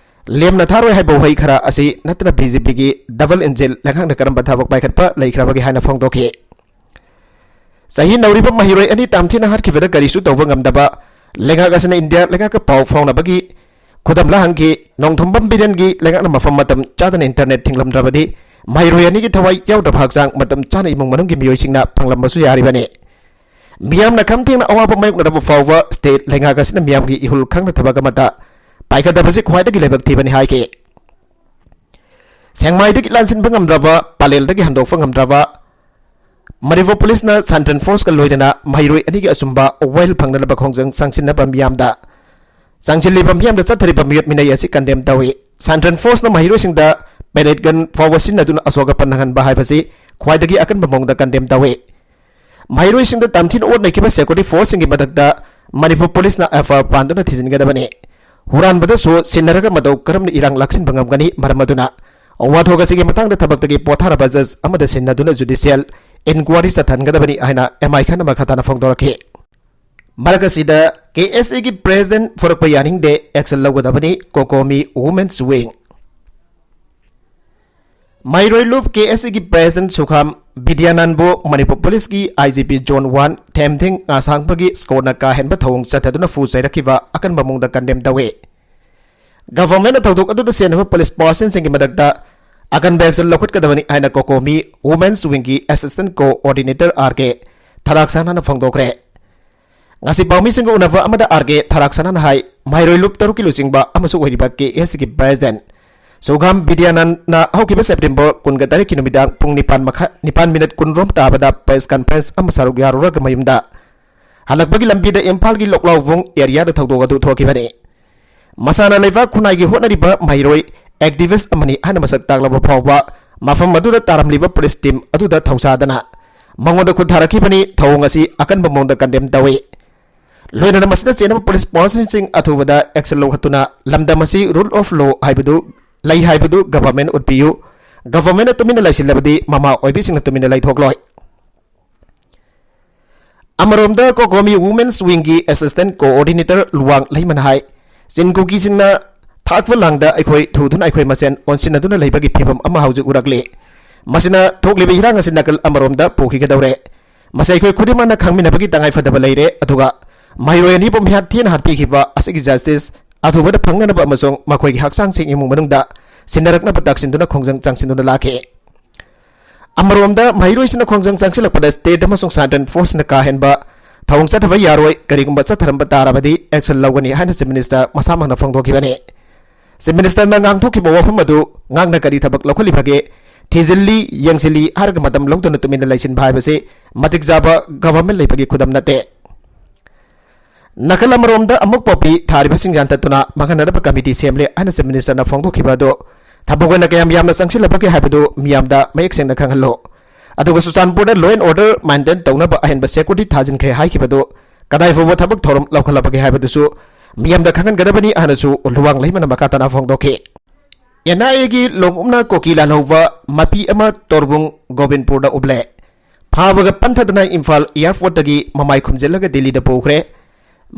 ꯂꯦꯝꯅ ꯊꯥꯔꯣꯏ ꯍꯥꯏꯕ ꯋꯥꯍꯩ ꯈꯔ ꯑꯁꯤ ꯅꯠꯇꯅ B J P ꯒꯤ double engine ꯂꯩꯉꯥꯛꯅ ꯀꯔꯝꯕ ꯊꯕꯛ ꯄꯥꯏꯈꯠꯄ ꯂꯩꯈ꯭ꯔꯕꯒꯦ ꯍꯥꯏꯅ ꯐꯣꯡꯗꯣꯛꯈꯤ꯫ ꯆꯍꯤ ꯅꯧꯔꯤꯕ ꯃꯍꯩꯔꯣꯏ ꯑꯅꯤ ꯇꯝꯊꯤꯅ ꯍꯥꯠꯈꯤꯕꯗ ꯀꯔꯤꯁꯨ ꯇꯧꯕ ꯉꯝꯗꯕ ꯂꯩꯉꯥꯛ ꯑꯁꯤꯅ ꯏꯟꯗꯤꯌꯥ ꯂꯩꯉꯥꯛꯀ ꯄꯥꯎ ꯐꯥꯎꯅꯕꯒꯤ ꯈꯨꯗꯝ ꯂꯥꯍꯟꯈꯤ꯫ ꯅꯣꯡꯊꯣꯝꯕꯝ ꯕꯤꯔꯦꯟꯒꯤ ꯂꯩꯉꯥꯛꯅ ꯃꯐꯝ ꯃꯇꯝ ꯆꯥꯗꯅ internet ꯊꯤꯡꯂꯝꯗ꯭ꯔꯕꯗꯤ ꯃꯍꯩꯔꯣꯏ ꯑꯅꯤꯒꯤ ꯊꯋꯥꯏ ꯌꯥꯎꯗꯕ ꯍꯛꯆꯥꯡ ꯃꯇꯝ ꯆꯥꯅ ꯏꯃꯨꯡ ꯃꯅꯨꯡꯒꯤ ꯃꯤꯑꯣꯏꯁꯤꯡꯅ ꯐꯪꯂꯝꯕꯁꯨ ꯌꯥꯔꯤꯕꯅꯤ꯫ ꯃꯤꯌꯥꯝꯅ ꯈꯝ ꯊꯦꯡꯅ ꯑꯋꯥꯕ ꯃꯥꯌꯣꯛꯅꯔꯕ ꯐꯥꯎꯕ state ꯂꯩꯉꯥꯛ ꯑꯁꯤꯅ ꯃꯤꯌꯥꯝꯒꯤ ꯏꯍꯨꯜ ꯈꯪꯅ ꯊꯕꯛ ꯑꯃꯠꯇ ꯄꯥꯏꯈꯠꯇꯕꯁꯤ ꯈ꯭ꯋꯥꯏꯗꯒꯤ ꯂꯥꯏꯕꯛ ꯊꯤꯕꯅꯤ ꯍꯥꯏꯈꯤ꯫ ꯁꯦꯡꯃꯥꯏꯗꯒꯤ ꯂꯥꯟꯁꯤꯟꯕ ꯉꯝꯗ꯭ꯔꯕ, ꯄꯥꯂꯦꯜꯗꯒꯤ ꯍꯟꯗꯣꯛꯄ ꯉꯝꯗ꯭ꯔꯕ ꯃꯅꯤꯄꯨꯔ ꯄꯨꯂꯤꯁꯅ central force ꯀ ꯂꯣꯏꯅꯅ ꯃꯍꯩꯔꯣꯏ ꯑꯅꯤꯒꯤ ꯑꯆꯨꯝꯕ ꯋꯥꯌꯦꯜ ꯐꯪꯅꯅꯕ ꯈꯣꯡꯖꯪ ꯆꯪꯁꯤꯟꯅꯕ ꯃꯤꯌꯥꯝꯗ ꯆꯪꯁꯤꯜꯂꯤꯕ ꯃꯤꯌꯥꯝꯗ ꯆꯠꯊꯔꯤꯕ ꯃꯤꯑꯣꯠ ꯃꯤꯅꯩ ꯑꯁꯤ condemn ꯇꯧꯏ꯫ Central force ꯅ ꯃꯍꯩꯔꯣꯏꯁꯤꯡꯗ pellet gun ꯐꯥꯎꯕ ꯁꯤꯖꯤꯟꯅꯗꯨꯅ ꯑꯁꯣꯛ ꯑꯄꯟ ꯅꯪꯍꯟꯕ ꯍꯥꯏꯕꯁꯤ ꯈ꯭ꯋꯥꯏꯗꯒꯤ ꯑꯀꯟꯕ ꯃꯑꯣꯡꯗ condemn ꯇꯧꯏ꯫ ꯃꯍꯩꯔꯣꯏꯁꯤꯡꯗ ꯇꯝꯊꯤꯅ ꯑꯣꯠ ꯅꯩꯈꯤꯕ security force ꯁꯤꯡꯒꯤ ꯃꯊꯛꯇ ꯃꯅꯤꯄꯨꯔ ꯄꯨꯂꯤꯁꯅ F I R ꯄꯥꯟꯗꯨꯅ ꯊꯤꯖꯤꯟꯒꯗꯕꯅꯤ꯫ ꯍꯨꯔꯥꯟꯕꯗꯁꯨ ꯁꯤꯟꯅꯔꯒ ꯃꯇꯧ ꯀꯔꯝꯅ ꯏꯔꯥꯡ ꯂꯥꯛꯁꯤꯟꯕ ꯉꯝꯒꯅꯤ? ꯃꯔꯝ ꯑꯗꯨꯅ ꯋꯥꯊꯣꯛ ꯑꯁꯤꯒꯤ ꯃꯇꯥꯡꯗ ꯊꯕꯛꯇꯒꯤ ꯄꯣꯊꯥꯔꯕ judge ꯑꯃꯗ ꯁꯤꯟꯅꯗꯨꯅ judicial inquiry ꯆꯠꯊꯍꯟꯒꯗꯕꯅꯤ ꯍꯥꯏꯅ M I ꯈꯟꯅ ꯃꯈꯥ ꯇꯥꯅ ꯐꯣꯡꯗꯣꯔꯛꯈꯤ꯫ ꯃꯔꯛ ꯑꯁꯤꯗ K S A ꯒꯤ president ꯐꯣꯔꯛꯄ ꯌꯥꯅꯤꯡꯗꯦ, action ꯂꯧꯒꯗꯕꯅꯤ, COCOMI Women's Wing꯫ ꯃꯍꯩꯔꯣꯏ ꯂꯨꯞ K S A ꯒꯤ president ꯁꯨꯈꯥꯝ ꯕꯤꯗ꯭ꯌꯥꯅꯟꯕꯨ ꯃꯅꯤꯄꯨꯔ ꯄꯨꯂꯤꯁꯀꯤ I G P Zone one ꯊꯦꯝꯊꯤꯡ ꯉꯥꯁꯥꯡꯕꯒꯤ squad ꯅ ꯀꯥ ꯍꯦꯟꯕ ꯊꯧꯑꯣꯡ ꯆꯠꯊꯗꯨꯅ ꯐꯨ ꯆꯩꯔꯛꯈꯤꯕ ꯑꯀꯟꯕ ꯃꯑꯣꯡꯗ condemn ꯇꯧꯏ꯫ Government ꯅ ꯊꯧꯗꯣꯛ ꯑꯗꯨꯗ ꯆꯦꯟꯅꯕ police person ꯁꯤꯡꯒꯤ ꯃꯊꯛꯇ ꯑꯀꯟꯕ action ꯂꯧꯈꯠꯀꯗꯕꯅꯤ ꯍꯥꯏꯅ COCOMI Women's Wing ꯒꯤ assistant coordinator R K ꯊꯔꯥꯛꯁꯥꯅꯥꯅ ꯐꯣꯡꯗꯣꯛꯈ꯭ꯔꯦ꯫ ꯉꯁꯤ ꯄꯥꯎꯃꯤꯁꯤꯡꯒ ꯎꯅꯕ ꯑꯃꯗ ꯑꯥꯔ ꯀꯦ ꯊꯔꯥꯛꯁꯅꯥꯅ ꯍꯥꯏ, ꯃꯍꯩꯔꯣꯏ ꯂꯨꯞ ꯇꯔꯨꯛꯀꯤ ꯂꯨꯆꯤꯡꯕ ꯑꯃꯁꯨ ꯑꯣꯏꯔꯤꯕ ꯀꯦ ꯑꯦꯁ ꯁꯤꯒꯤ ꯄ꯭ꯔꯦꯁꯤꯗꯦꯟꯠ ꯁꯨꯒꯥꯝ ꯕꯤꯗ꯭ꯌꯥꯅꯟꯗꯅ ꯍꯧꯈꯤꯕ ꯁꯦꯞꯇꯦꯝꯕꯔ ꯀꯨꯟꯒ ꯇꯔꯦꯠꯀꯤ ꯅꯨꯃꯤꯗꯥꯡ ꯄꯨꯡ ꯅꯤꯄꯥꯟ ꯃꯈꯥꯏ, ꯅꯤꯄꯥꯟ ꯃꯤꯅꯠ ꯀꯨꯟꯔꯣꯝ ꯇꯥꯕꯗ ꯄ꯭ꯔꯦꯁ ꯀꯟꯐꯔꯦꯟꯁ ꯑꯃ ꯁꯔꯨꯛ ꯌꯥꯔꯨꯔꯒ ꯃꯌꯨꯝꯗ ꯍꯜꯂꯛꯄꯒꯤ ꯂꯝꯕꯤꯗ ꯏꯝꯐꯥꯜꯒꯤ ꯂꯣꯛꯂꯥꯎꯕꯨꯡ ꯑꯦꯔꯤꯌꯥꯗ ꯊꯧꯗꯣꯛ ꯑꯗꯨ ꯊꯣꯛꯈꯤꯕꯅꯤ꯫ ꯃꯁꯥꯅ ꯂꯩꯕꯥꯛ ꯈꯨꯟꯅꯥꯏꯒꯤ ꯍꯣꯠꯅꯔꯤꯕ ꯃꯍꯩꯔꯣꯏ ꯑꯦꯛꯇꯤꯚꯤꯁ꯭ꯠ ꯑꯃꯅꯤ ꯍꯥꯏꯅ ꯃꯁꯛ ꯇꯥꯛꯂꯕ ꯐꯥꯎꯕ ꯃꯐꯝ ꯑꯗꯨꯗ ꯇꯥꯔꯝꯂꯤꯕ ꯄꯨꯂꯤꯁ ꯇꯤꯝ ꯑꯗꯨꯗ ꯊꯧꯁꯥꯗꯅ ꯃꯉꯣꯟꯗ ꯈꯨꯠ ꯊꯥꯔꯛꯈꯤꯕꯅꯤ꯫ ꯊꯧꯑꯣꯡ ꯑꯁꯤ ꯑꯀꯟꯕ ꯃꯑꯣꯡꯗ ꯀꯟꯗꯦꯝ ꯇꯧꯏ꯫ ꯂꯣꯏꯅꯅ ꯃꯁꯤꯗ ꯆꯦꯟꯅꯕ ꯄꯨꯂꯤꯁ ꯄꯥꯔꯁꯟꯁꯤꯡ ꯑꯊꯨꯕꯗ ꯑꯦꯛꯁꯟ ꯂꯧꯈꯠꯇꯨꯅ ꯂꯝꯗꯝ ꯑꯁꯤ ꯔꯨꯜ ꯑꯣꯐ ꯂꯣ ꯍꯥꯏꯕꯗꯨ ꯂꯩ ꯍꯥꯏꯕꯗꯨ ꯒꯚꯔꯟꯃꯦꯟꯠ ꯎꯠꯄꯤꯌꯨ꯫ ꯒꯚꯔꯟꯃꯦꯟꯠꯅ ꯇꯨꯃꯤꯟꯅ ꯂꯩꯁꯤꯜꯂꯕꯗꯤ ꯃꯃꯥ ꯑꯣꯏꯕꯤꯁꯤꯡꯅ ꯇꯨꯃꯤꯟꯅ ꯂꯩꯊꯣꯛꯂꯣꯏ꯫ ꯑꯃꯔꯣꯝꯗ ꯀꯣꯀꯣꯃꯤ ꯋꯨꯃꯦꯟꯁ ꯋꯤꯡꯒꯤ ꯑꯦꯁꯤꯁꯇꯦꯟꯠ ꯀꯣꯑꯣꯔꯗꯤꯅꯦꯇꯔ ꯂꯨꯋꯥꯡ ꯂꯩꯃꯅ ꯍꯥꯏ, ꯆꯤꯟ ꯀꯨꯀꯤꯁꯤꯡꯅ ꯊꯥꯛꯄ ꯂꯥꯡꯗ ꯑꯩꯈꯣꯏ ꯊꯨꯗꯨꯅ ꯑꯩꯈꯣꯏ ꯃꯁꯦꯟ ꯑꯣꯟꯁꯤꯟꯅꯗꯨꯅ ꯂꯩꯕꯒꯤ ꯐꯤꯕꯝ ꯑꯃ ꯍꯧꯖꯤꯛ ꯎꯔꯛꯂꯤ꯫ ꯃꯁꯤꯅ ꯊꯣꯛꯂꯤꯕ ꯏꯔꯥꯡ ꯑꯁꯤ ꯅꯥꯀꯜ ꯑꯃꯔꯣꯝꯗ ꯄꯨꯈꯤꯒꯗꯧꯔꯦ꯫ ꯃꯁꯤ ꯑꯩꯈꯣꯏ ꯈꯨꯗꯤꯡꯃꯛꯅ ꯈꯪꯃꯤꯟꯅꯕꯒꯤ ꯇꯉꯥꯏꯐꯗꯕ ꯂꯩꯔꯦ, ꯑꯗꯨꯒ ꯃꯍꯩꯔꯣꯏ ꯑꯅꯤꯕꯨ ꯃꯤꯍꯥꯠ ꯊꯤꯅ ꯍꯥꯠꯄꯤꯈꯤꯕ ꯑꯁꯤꯒꯤ ꯖꯁꯇꯤꯁ ꯑꯊꯨꯕꯗ ꯐꯪꯅꯅꯕ ꯑꯃꯁꯨꯡ ꯃꯈꯣꯏꯒꯤ ꯍꯛꯆꯥꯡꯁꯤꯡ ꯏꯃꯨꯡ ꯃꯅꯨꯡꯗ ꯁꯤꯟꯅꯔꯛꯅꯕ ꯇꯛꯁꯤꯟꯗꯨꯅ ꯈꯣꯡꯖꯪ ꯆꯪꯁꯤꯟꯗꯨꯅ ꯂꯥꯛꯈꯤ꯫ ꯑꯃꯔꯣꯝꯗ ꯃꯍꯩꯔꯣꯏꯁꯤꯡꯅ ꯈꯣꯡꯖꯪ ꯆꯪꯁꯤꯜꯂꯛꯄꯗ ꯁ꯭ꯇꯦꯠ ꯑꯃꯁꯨꯡ ꯁꯦꯟꯇ꯭ꯔꯦꯜ ꯐꯣꯔꯁꯅ ꯀꯥ ꯍꯦꯟꯕ ꯊꯧꯑꯣꯡ ꯆꯠꯊꯕ ꯌꯥꯔꯣꯏ, ꯀꯔꯤꯒꯨꯝꯕ ꯆꯠꯊꯔꯝꯕ ꯇꯥꯔꯕꯗꯤ ꯑꯦꯛꯁꯟ ꯂꯧꯒꯅꯤ ꯍꯥꯏꯅ ꯆꯤꯐ ꯃꯤꯅꯤꯁꯇꯔ ꯃꯁꯥꯃꯛꯅ ꯐꯣꯡꯗꯣꯛꯈꯤꯕꯅꯤ꯫ ꯆꯤꯐ ꯃꯤꯅꯤꯁꯇꯔꯅ ꯉꯥꯡꯊꯣꯛꯈꯤꯕ ꯋꯥꯐꯝ ꯑꯗꯨ ꯉꯥꯛꯅ ꯀꯔꯤ ꯊꯕꯛ ꯂꯧꯈꯠꯂꯤꯕꯒꯦ, ꯊꯤꯖꯤꯜꯂꯤ, ꯌꯦꯡꯁꯤꯜꯂꯤ ꯍꯥꯏꯔꯒ ꯃꯇꯝ ꯂꯧꯗꯅ ꯇꯨꯃꯤꯟꯅ ꯂꯩꯁꯤꯟꯕ ꯍꯥꯏꯕꯁꯤ ꯃꯇꯤꯛ ꯆꯥꯕ ꯒꯚꯔꯟꯃꯦꯟꯠ ꯂꯩꯕꯒꯤ ꯈꯨꯗꯝ ꯅꯠꯇꯦ꯫ ꯅꯥꯀꯜ ꯑꯃꯔꯣꯝꯗ ꯑꯃꯨꯛ ꯄꯣꯄꯤ ꯊꯥꯔꯤꯕꯁꯤꯡ ꯌꯥꯟꯊꯠꯇꯨꯅ ꯃꯥꯡꯍꯟꯅꯅꯕ ꯀꯃꯤꯇꯤ ꯁꯦꯝꯂꯦ ꯍꯥꯏꯅ ꯆꯤꯐ ꯃꯤꯅꯤꯁꯇꯔꯅ ꯐꯣꯡꯗꯣꯛꯈꯤꯕ ꯑꯗꯨ ꯊꯕꯛ ꯑꯣꯏꯅ ꯀꯌꯥꯝ ꯌꯥꯝꯅ ꯆꯪꯁꯤꯜꯂꯕꯒꯦ ꯍꯥꯏꯕꯗꯨ ꯃꯤꯌꯥꯝꯗ ꯃꯌꯦꯛ ꯁꯦꯡꯅ ꯈꯪꯍꯜꯂꯨ꯫ ꯑꯗꯨꯒ ꯆꯨꯔꯆꯥꯟꯄꯨꯔꯗ law and order maintain ꯇꯧꯅꯕ ꯑꯍꯦꯟꯕ ꯁꯦꯀ꯭ꯌꯨꯔꯤꯇꯤ ꯊꯥꯖꯤꯟꯈ꯭ꯔꯦ ꯍꯥꯏꯈꯤꯕꯗꯨ ꯀꯗꯥꯏ ꯐꯥꯎꯕ ꯊꯕꯛ ꯊꯧꯔꯝ ꯂꯧꯈꯠꯂꯕꯒꯦ ꯍꯥꯏꯕꯗꯨꯁꯨ ꯃꯤꯌꯥꯝꯗ ꯈꯪꯍꯟꯒꯗꯕꯅꯤ ꯍꯥꯏꯅꯁꯨ ꯂꯨꯋꯥꯡ ꯂꯩꯃꯅ ꯃꯈꯥ ꯇꯥꯅ ꯐꯣꯡꯗꯣꯛꯈꯤ꯫ ꯑꯦꯟ ꯑꯥꯏ ꯑꯦꯒꯤ ꯂꯣꯡꯎꯞꯅ ꯀꯣꯀꯤ ꯂꯥꯜꯍꯧꯕ ꯃꯄꯤ ꯑꯃ ꯇꯣꯔꯕꯨꯡ ꯒꯣꯕꯤꯟꯄꯨꯔꯗ ꯎꯞꯂꯦ꯫ ꯐꯥꯕꯒ ꯄꯟꯊꯗꯅ ꯏꯝꯐꯥꯜ ꯑꯦꯌꯔꯄꯣꯔꯠꯇꯒꯤ ꯃꯃꯥꯏ ꯈꯨꯝꯖꯤꯜꯂꯒ ꯗꯤꯜꯂꯤꯗ ꯄꯨꯈ꯭ꯔꯦ꯫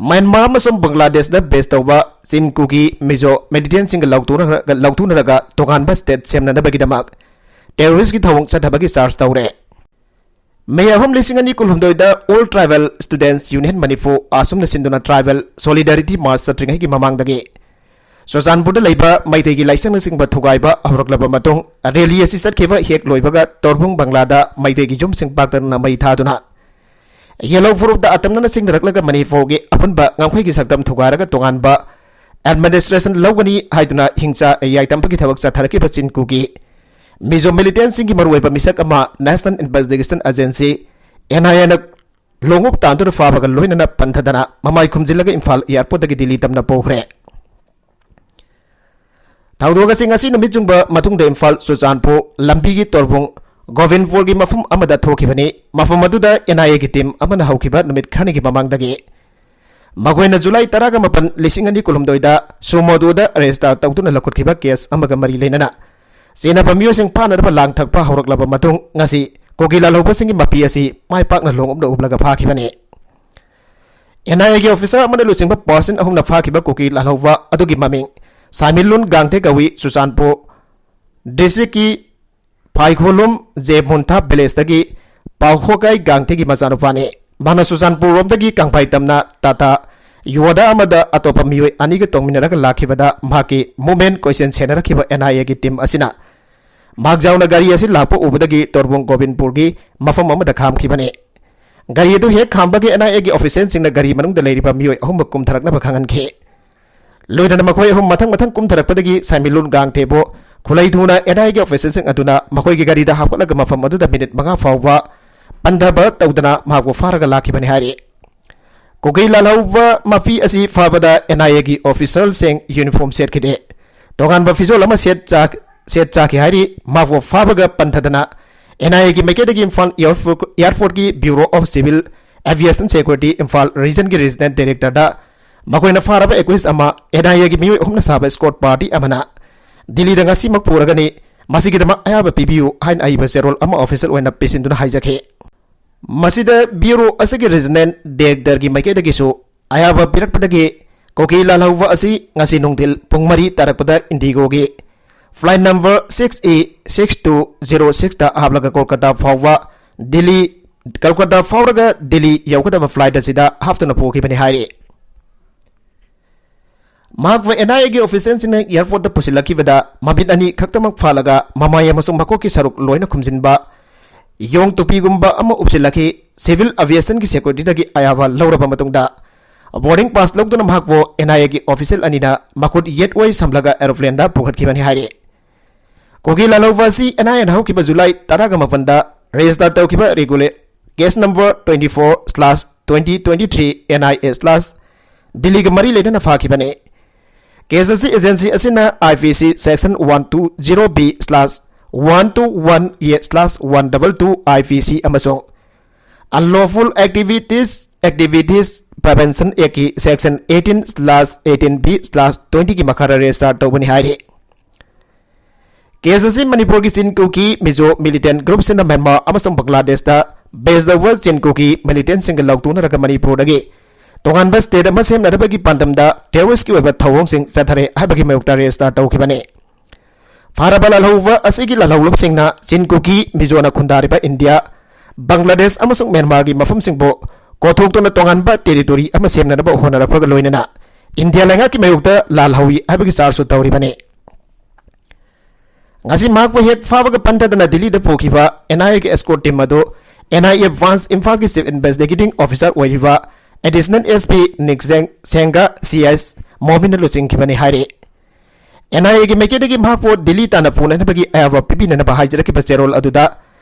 ꯃ꯭ꯌꯥꯟꯃꯥꯔ ꯑꯃꯁꯨꯡ ꯕꯪꯒ꯭ꯂꯥꯗꯦꯁꯇ ꯕꯦꯁ ꯇꯧꯕ ꯆꯤꯟ ꯀꯨꯀꯤ ꯃꯤꯖꯣ ꯃꯤꯂꯤꯇꯦꯟꯁꯤꯡꯒ ꯂꯥꯎꯊꯣꯛꯅꯔꯒ, ꯂꯥꯎꯊꯣꯛꯅꯔꯒ ꯇꯣꯉꯥꯟꯕ ꯁ꯭ꯇꯦꯠ ꯁꯦꯝꯅꯅꯕꯒꯤꯗꯃꯛ ꯇꯦꯔꯣꯔꯤꯁ꯭ꯠꯀꯤ ꯊꯧꯑꯣꯡ ꯆꯠꯊꯕꯒꯤ ꯆꯥꯔꯖ ꯇꯧꯔꯦ꯫ ꯃꯦ ꯑꯍꯨꯝ, ꯂꯤꯁꯤꯡ ꯑꯅꯤ ꯀꯨꯟꯍꯨꯝꯗꯣꯏꯗ All Tribal Students Union Manipur, ꯑꯁꯨꯝꯅ ꯁꯤꯟꯗꯨꯅ ꯇ꯭ꯔꯥꯏꯕꯦꯜ ꯁꯣꯂꯤꯗꯥꯔꯤꯇꯤ ꯃꯥꯔꯆ ꯆꯠꯇ꯭ꯔꯤꯉꯩꯒꯤ ꯃꯃꯥꯡꯗꯒꯤ ꯆꯨꯔꯆꯥꯟꯄꯨꯔꯗ ꯂꯩꯕ ꯃꯩꯇꯩꯒꯤ ꯂꯥꯏꯁꯪꯅꯆꯤꯡꯕ ꯊꯨꯒꯥꯏꯕ ꯍꯧꯔꯛꯂꯕ ꯃꯇꯨꯡ, ꯔꯦꯂꯤ ꯑꯁꯤ ꯆꯠꯈꯤꯕ ꯍꯦꯛ ꯂꯣꯏꯕꯒ ꯇꯣꯔꯕꯨꯡ ꯕꯪꯒ꯭ꯂꯥꯗ ꯃꯩꯇꯩꯒꯤ ꯌꯨꯝꯁꯤꯡ ꯄꯥꯛꯇꯛꯅꯅ ꯃꯩ ꯊꯥꯗꯨꯅ ꯌꯦꯜꯍꯧ ꯐꯨꯔꯨꯞꯇ ꯑꯇꯝꯅꯅ ꯆꯤꯡꯅꯔꯛꯂꯒ ꯃꯅꯤꯄꯨꯔꯒꯤ ꯑꯄꯨꯟꯕ ꯉꯝꯈꯩꯒꯤ ꯁꯛꯇꯝ ꯊꯨꯒꯥꯏꯔꯒ ꯇꯣꯉꯥꯟꯕ administration ꯂꯧꯒꯅꯤ ꯍꯥꯏꯗꯨꯅ ꯍꯤꯡꯆꯥ ꯌꯥꯏꯇꯝꯕꯒꯤ ꯊꯕꯛ ꯆꯠꯊꯔꯛꯈꯤꯕ ꯆꯤꯟ ꯀꯨꯀꯤ ꯃꯤꯖꯣ militantꯁꯤꯡꯒꯤ ꯃꯔꯨꯑꯣꯏꯕ ꯃꯤꯁꯛ ꯑꯃ National Investigation Agency, NIAꯅ ꯂꯣꯡꯎꯞ ꯇꯥꯟꯗꯨꯅ ꯐꯥꯕꯒ ꯂꯣꯏꯅꯅ ꯄꯟꯊꯗꯅ ꯃꯃꯥꯏ ꯈꯨꯝꯖꯤꯜꯂꯒ ꯏꯝꯐꯥꯜ airportꯇꯒꯤ ꯗꯤꯜꯂꯤ ꯇꯝꯅ ꯄꯨꯈ꯭ꯔꯦ꯫ ꯊꯧꯗꯣꯛ ꯑꯁꯤ ꯉꯁꯤ ꯅꯨꯃꯤꯠ ꯆꯨꯡꯕ ꯃꯇꯨꯡꯗ ꯏꯝꯐꯥꯜ ꯆꯨꯔꯆꯥꯟꯄꯨꯔ ꯂꯝꯕꯤꯒꯤ ꯇꯣꯔꯕꯨꯡ ꯒꯣꯕꯤꯟꯄꯨꯔꯒꯤ ꯃꯐꯝ ꯑꯃꯗ ꯊꯣꯛꯈꯤꯕꯅꯤ꯫ ꯃꯐꯝ ꯑꯗꯨꯗ NIAꯒꯤ team ꯑꯃꯅ ꯍꯧꯈꯤꯕ ꯅꯨꯃꯤꯠ ꯈꯔꯅꯤꯒꯤ ꯃꯃꯥꯡꯗꯒꯤ ꯃꯈꯣꯏꯅ ꯖꯨꯂꯥꯏ ꯇꯔꯥꯒ ꯃꯥꯄꯟ, ꯂꯤꯁꯤꯡ ꯑꯅꯤ ꯀꯨꯟꯍꯨꯝꯗꯣꯏꯗ sumoꯗꯨꯗ register ꯇꯧꯗꯨꯅ ꯂꯧꯈꯠꯈꯤꯕ case ꯑꯃꯒ ꯃꯔꯤ ꯂꯩꯅꯅ ꯆꯦꯟꯅꯕ ꯃꯤꯑꯣꯏꯁꯤꯡ ꯐꯥꯅꯅꯕ ꯂꯥꯡ ꯊꯛꯄ ꯍꯧꯔꯛꯂꯕ ꯃꯇꯨꯡ ꯉꯁꯤ ꯀꯨꯀꯤ ꯂꯥꯜꯍꯧꯕꯁꯤꯡꯒꯤ ꯃꯄꯤ ꯑꯁꯤ ꯃꯥꯏ ꯄꯥꯛꯅ ꯂꯣꯡꯎꯞꯅ ꯎꯞꯂꯒ ꯐꯥꯈꯤꯕꯅꯤ꯫ NIAꯒꯤ officer ꯑꯃꯅ ꯂꯨꯆꯤꯡꯕ person ꯑꯍꯨꯝꯅ ꯐꯥꯈꯤꯕ ꯀꯨꯀꯤ ꯂꯥꯜꯍꯧꯕ ꯑꯗꯨꯒꯤ ꯃꯃꯤꯡ ꯁꯥꯏꯃꯤꯂꯨꯟ ꯒꯥꯡꯊꯦ ꯀꯧꯏ꯫ ꯆꯨꯔꯆꯥꯟꯄꯨꯔ districtꯀꯤ ꯐꯥꯏꯈꯣꯂꯨꯝ ꯖꯦ ꯃꯨꯟꯊꯥ villageꯇꯒꯤ ꯄꯥꯎꯈꯣꯀꯥꯏ ꯒꯥꯡꯊꯦꯒꯤ ꯃꯆꯥꯅꯨꯄꯥꯅꯤ꯫ ꯃꯍꯥꯛꯅ ꯆꯨꯔꯆꯥꯟꯄꯨꯔꯔꯣꯝꯗꯒꯤ ꯀꯪꯐꯥꯏ ꯇꯝꯅ ꯇꯥꯇꯥ ꯌꯣꯗꯥ ꯑꯃꯗ ꯑꯇꯣꯞꯄ ꯃꯤꯑꯣꯏ ꯑꯅꯤꯒ ꯇꯣꯡꯃꯤꯟꯅꯔꯒ ꯂꯥꯛꯈꯤꯕꯗ ꯃꯍꯥꯛꯀꯤ movement ꯀꯣꯏꯁꯦꯟ ꯁꯦꯟꯅꯔꯛꯈꯤꯕ NIAꯒꯤ team ꯑꯁꯤꯅ ꯃꯍꯥꯛ ꯌꯥꯎꯅ ꯒꯥꯔꯤ ꯑꯁꯤ ꯂꯥꯛꯄ ꯎꯕꯗꯒꯤ ꯇꯣꯔꯕꯨꯡ ꯒꯣꯕꯤꯟꯄꯨꯔꯒꯤ ꯃꯐꯝ ꯑꯃꯗ ꯈꯥꯝꯈꯤꯕꯅꯤ꯫ ꯒꯥꯔꯤ ꯑꯗꯨ ꯍꯦꯛ ꯈꯥꯝꯕꯒ NIAꯒꯤ officerꯁꯤꯡꯅ ꯒꯥꯔꯤ ꯃꯅꯨꯡꯗ ꯂꯩꯔꯤꯕ ꯃꯤꯑꯣꯏ ꯑꯍꯨꯝꯃꯛ ꯀꯨꯝꯊꯔꯛꯅꯕ ꯈꯪꯍꯟꯈꯤ꯫ ꯂꯣꯏꯅꯅ ꯃꯈꯣꯏ ꯑꯍꯨꯝ ꯃꯊꯪ ꯃꯊꯪ ꯀꯨꯝꯊꯔꯛꯄꯗꯒꯤ ꯁꯥꯏꯃꯤꯂꯨꯟ ꯒꯥꯡꯊꯦꯕꯨ ꯈꯨꯂꯩ ꯊꯨꯅ NIAꯒꯤ officerꯁꯤꯡ ꯑꯗꯨꯅ ꯃꯈꯣꯏꯒꯤ ꯒꯥꯔꯤꯗ ꯍꯥꯞꯀꯠꯂꯒ ꯃꯐꯝ ꯑꯗꯨꯗ minute ꯃꯉꯥ ꯐꯥꯎꯕ ꯄꯟꯊꯕ ꯇꯧꯗꯅ ꯃꯍꯥꯛꯄꯨ ꯐꯥꯔꯒ ꯂꯥꯛꯈꯤꯕꯅꯤ ꯍꯥꯏꯔꯤ꯫ ꯀꯨꯀꯤ ꯂꯥꯜꯍꯧꯕ ꯃꯄꯤ ꯑꯁꯤ ꯐꯥꯕꯗ NIAꯒꯤ officerꯁꯤꯡ uniform ꯁꯦꯠꯈꯤꯗꯦ꯫ ꯇꯣꯉꯥꯟꯕ ꯐꯤꯖꯣꯜ ꯑꯃ ꯁꯦꯠ ꯆꯥ-, ꯁꯦꯠ ꯆꯥꯈꯤ ꯍꯥꯏꯔꯤ꯫ ꯃꯍꯥꯛꯄꯨ ꯐꯥꯕꯒ ꯄꯟꯊꯗꯅ NIAꯒꯤ ꯃꯥꯏꯀꯩꯗꯒꯤ Imphal airport, airportꯀꯤ Bureau of Civil Aviation Security Imphal regionꯒꯤ regional directorꯗ ꯃꯈꯣꯏꯅ ꯐꯥꯔꯕ accused ꯑꯃ NIAꯒꯤ ꯃꯤꯑꯣꯏ ꯑꯍꯨꯝꯅ ꯁꯥꯕ escort party ꯑꯃꯅ ꯗꯤꯜꯂꯤꯗ ꯉꯁꯤꯃꯛ ꯄꯨꯔꯒꯅꯤ, ꯃꯁꯤꯒꯤꯗꯃꯛ ꯑꯌꯥꯕ ꯄꯤꯕꯤꯌꯨ ꯍꯥꯏꯅ ꯑꯏꯕ ꯆꯦꯔꯣꯜ ꯑꯃ official ꯑꯣꯏꯅ ꯄꯤꯁꯤꯟꯗꯨꯅ ꯍꯥꯏꯖꯈꯤ꯫ ꯃꯁꯤꯗ Bureau ꯑꯁꯤꯒꯤ regional directorꯒꯤ ꯃꯥꯏꯀꯩꯗꯒꯤꯁꯨ ꯑꯌꯥꯕ ꯄꯤꯔꯛꯄꯗꯒꯤ ꯀꯨꯀꯤ ꯂꯥꯜꯍꯧꯕ ꯑꯁꯤ ꯉꯁꯤ ꯅꯨꯡꯊꯤꯜ ꯄꯨꯡ ꯃꯔꯤ ꯇꯥꯔꯛꯄꯗ IndiGoꯒꯤ flight number six A six two zero sixꯇ ꯍꯥꯞꯂꯒ ꯀꯣꯜꯀꯇꯥ ꯐꯥꯎꯕ ꯗꯤꯜꯂꯤ, ꯀꯣꯜꯀꯇꯥ ꯐꯥꯎꯔꯒ ꯗꯤꯜꯂꯤ ꯌꯧꯒꯗꯕ flight ꯑꯁꯤꯗ ꯍꯥꯞꯇꯨꯅ ꯄꯨꯈꯤꯕꯅꯤ ꯍꯥꯏꯔꯤ꯫ ꯃꯍꯥꯛꯄꯨ NIAꯒꯤ officerꯁꯤꯡꯅ airportꯇ ꯄꯨꯁꯤꯜꯂꯛꯈꯤꯕꯗ ꯃꯃꯤꯠ ꯑꯅꯤ ꯈꯛꯇꯃꯛ ꯐꯥꯜꯂꯒ ꯃꯃꯥꯏ ꯑꯃꯁꯨꯡ ꯃꯀꯣꯛꯀꯤ ꯁꯔꯨꯛ ꯂꯣꯏꯅ ꯈꯨꯝꯖꯤꯟꯕ ꯌꯣꯡ ꯇꯨꯄꯤꯒꯨꯝꯕ ꯑꯃ ꯎꯞꯁꯤꯜꯂꯛꯈꯤ꯫ Civil Aviationꯒꯤ securityꯗꯒꯤ ꯑꯌꯥꯕ ꯂꯧꯔꯕ ꯃꯇꯨꯡꯗ boarding pass ꯂꯧꯗꯨꯅ ꯃꯍꯥꯛꯄꯨ NIAꯒꯤ official ꯑꯅꯤꯅ ꯃꯈꯨꯠ ꯌꯦꯠ ꯑꯣꯏ ꯁꯝꯂꯒ aeroplaneꯗ ꯄꯨꯈꯠꯈꯤꯕꯅꯤ ꯍꯥꯏꯔꯤ꯫ ꯀꯨꯀꯤ ꯂꯥꯜꯍꯧꯕ ꯑꯁꯤ NIAꯅ ꯍꯧꯈꯤꯕ July ꯇꯔꯥꯒ ꯃꯥꯄꯟꯗ register ꯇꯧꯈꯤꯕ regular case number twenty-four slash twenty twenty-three NIA slash ꯗꯤꯜꯂꯤꯒ ꯃꯔꯤ ꯂꯩꯅꯅ ꯐꯥꯈꯤꯕꯅꯤ꯫ Case ꯑꯁꯤ agency ꯑꯁꯤꯅ IPC section one two zero B slash one two one A slash one double two IPC ꯑꯃꯁꯨꯡ Unlawful Activities, Activities Prevention Actꯀꯤ section eighteen slash eighteen B slash twentyꯒꯤ ꯃꯈꯥꯗ register ꯇꯧꯕꯅꯤ ꯍꯥꯏꯔꯤ꯫ Case ꯑꯁꯤ ꯃꯅꯤꯄꯨꯔꯒꯤ ꯆꯤꯟ ꯀꯨꯀꯤ ꯃꯤꯖꯣ militant groupꯁꯤꯡꯅ ꯃ꯭ꯌꯥꯟꯃꯥꯔ ꯑꯃꯁꯨꯡ ꯕꯪꯒ꯭ꯂꯥꯗꯦꯁꯇ base ꯇꯧꯕ ꯆꯤꯟ ꯀꯨꯀꯤ militantꯁꯤꯡꯒ ꯂꯥꯎꯊꯣꯛꯅꯔꯒ ꯃꯅꯤꯄꯨꯔꯗꯒꯤ ꯇꯣꯉꯥꯟꯕ state ꯑꯃ ꯁꯦꯝꯅꯅꯕꯒꯤ ꯄꯥꯟꯗꯝꯗ terroristꯀꯤ ꯑꯣꯏꯕ ꯊꯧꯑꯣꯡꯁꯤꯡ ꯆꯠꯊꯔꯦ ꯍꯥꯏꯕꯒꯤ ꯃꯥꯌꯣꯛꯇ register ꯇꯧꯈꯤꯕꯅꯤ꯫ ꯐꯥꯔꯕ ꯂꯥꯜꯍꯧꯕ ꯑꯁꯤꯒꯤ ꯂꯥꯜꯍꯧꯂꯨꯞꯁꯤꯡꯅ ꯆꯤꯟ ꯀꯨꯀꯤ ꯃꯤꯖꯣꯅ ꯈꯨꯟꯗꯥꯔꯤꯕ ꯏꯟꯗꯤꯌꯥ, ꯕꯪꯒ꯭ꯂꯥꯗꯦꯁ ꯑꯃꯁꯨꯡ ꯃ꯭ꯌꯥꯟꯃꯥꯔꯒꯤ ꯃꯐꯝꯁꯤꯡꯕꯨ ꯀꯣꯊꯣꯛꯇꯨꯅ ꯇꯣꯉꯥꯟꯕ territory ꯑꯃ ꯁꯦꯝꯅꯅꯕ ꯍꯣꯠꯅꯔꯛꯄꯒ ꯂꯣꯏꯅꯅ ꯏꯟꯗꯤꯌꯥ ꯂꯩꯉꯥꯛꯀꯤ ꯃꯥꯌꯣꯛꯇ ꯂꯥꯜꯍꯧꯏ ꯍꯥꯏꯕꯒꯤ chargeꯁꯨ ꯇꯧꯔꯤꯕꯅꯤ꯫ ꯉꯁꯤ ꯃꯍꯥꯛꯄꯨ ꯍꯦꯛ ꯐꯥꯕꯒ ꯄꯟꯊꯗꯅ ꯗꯤꯜꯂꯤꯗ ꯄꯨꯈꯤꯕ NIAꯒꯤ escort team ꯑꯗꯨ NIA branch ꯏꯝꯐꯥꯜꯒꯤ chief investigating officer ꯑꯣꯏꯔꯤꯕ additional SP ꯅꯤꯛꯖꯦꯡ ꯁꯦꯡꯒ, CS ꯃꯣꯃꯤꯟꯅ ꯂꯨꯆꯤꯡꯈꯤꯕꯅꯤ ꯍꯥꯏꯔꯤ꯫ NIAꯒꯤ ꯃꯥꯏꯀꯩꯗꯒꯤ ꯃꯍꯥꯛꯄꯨ ꯗꯤꯜꯂꯤ ꯇꯥꯟꯅ ꯄꯨꯅꯅꯕꯒꯤ ꯑꯌꯥꯕ ꯄꯤꯕꯤꯅꯅꯕ ꯍꯥꯏꯖꯔꯛꯈꯤꯕ ꯆꯦꯔꯣꯜ ꯑꯗꯨꯗ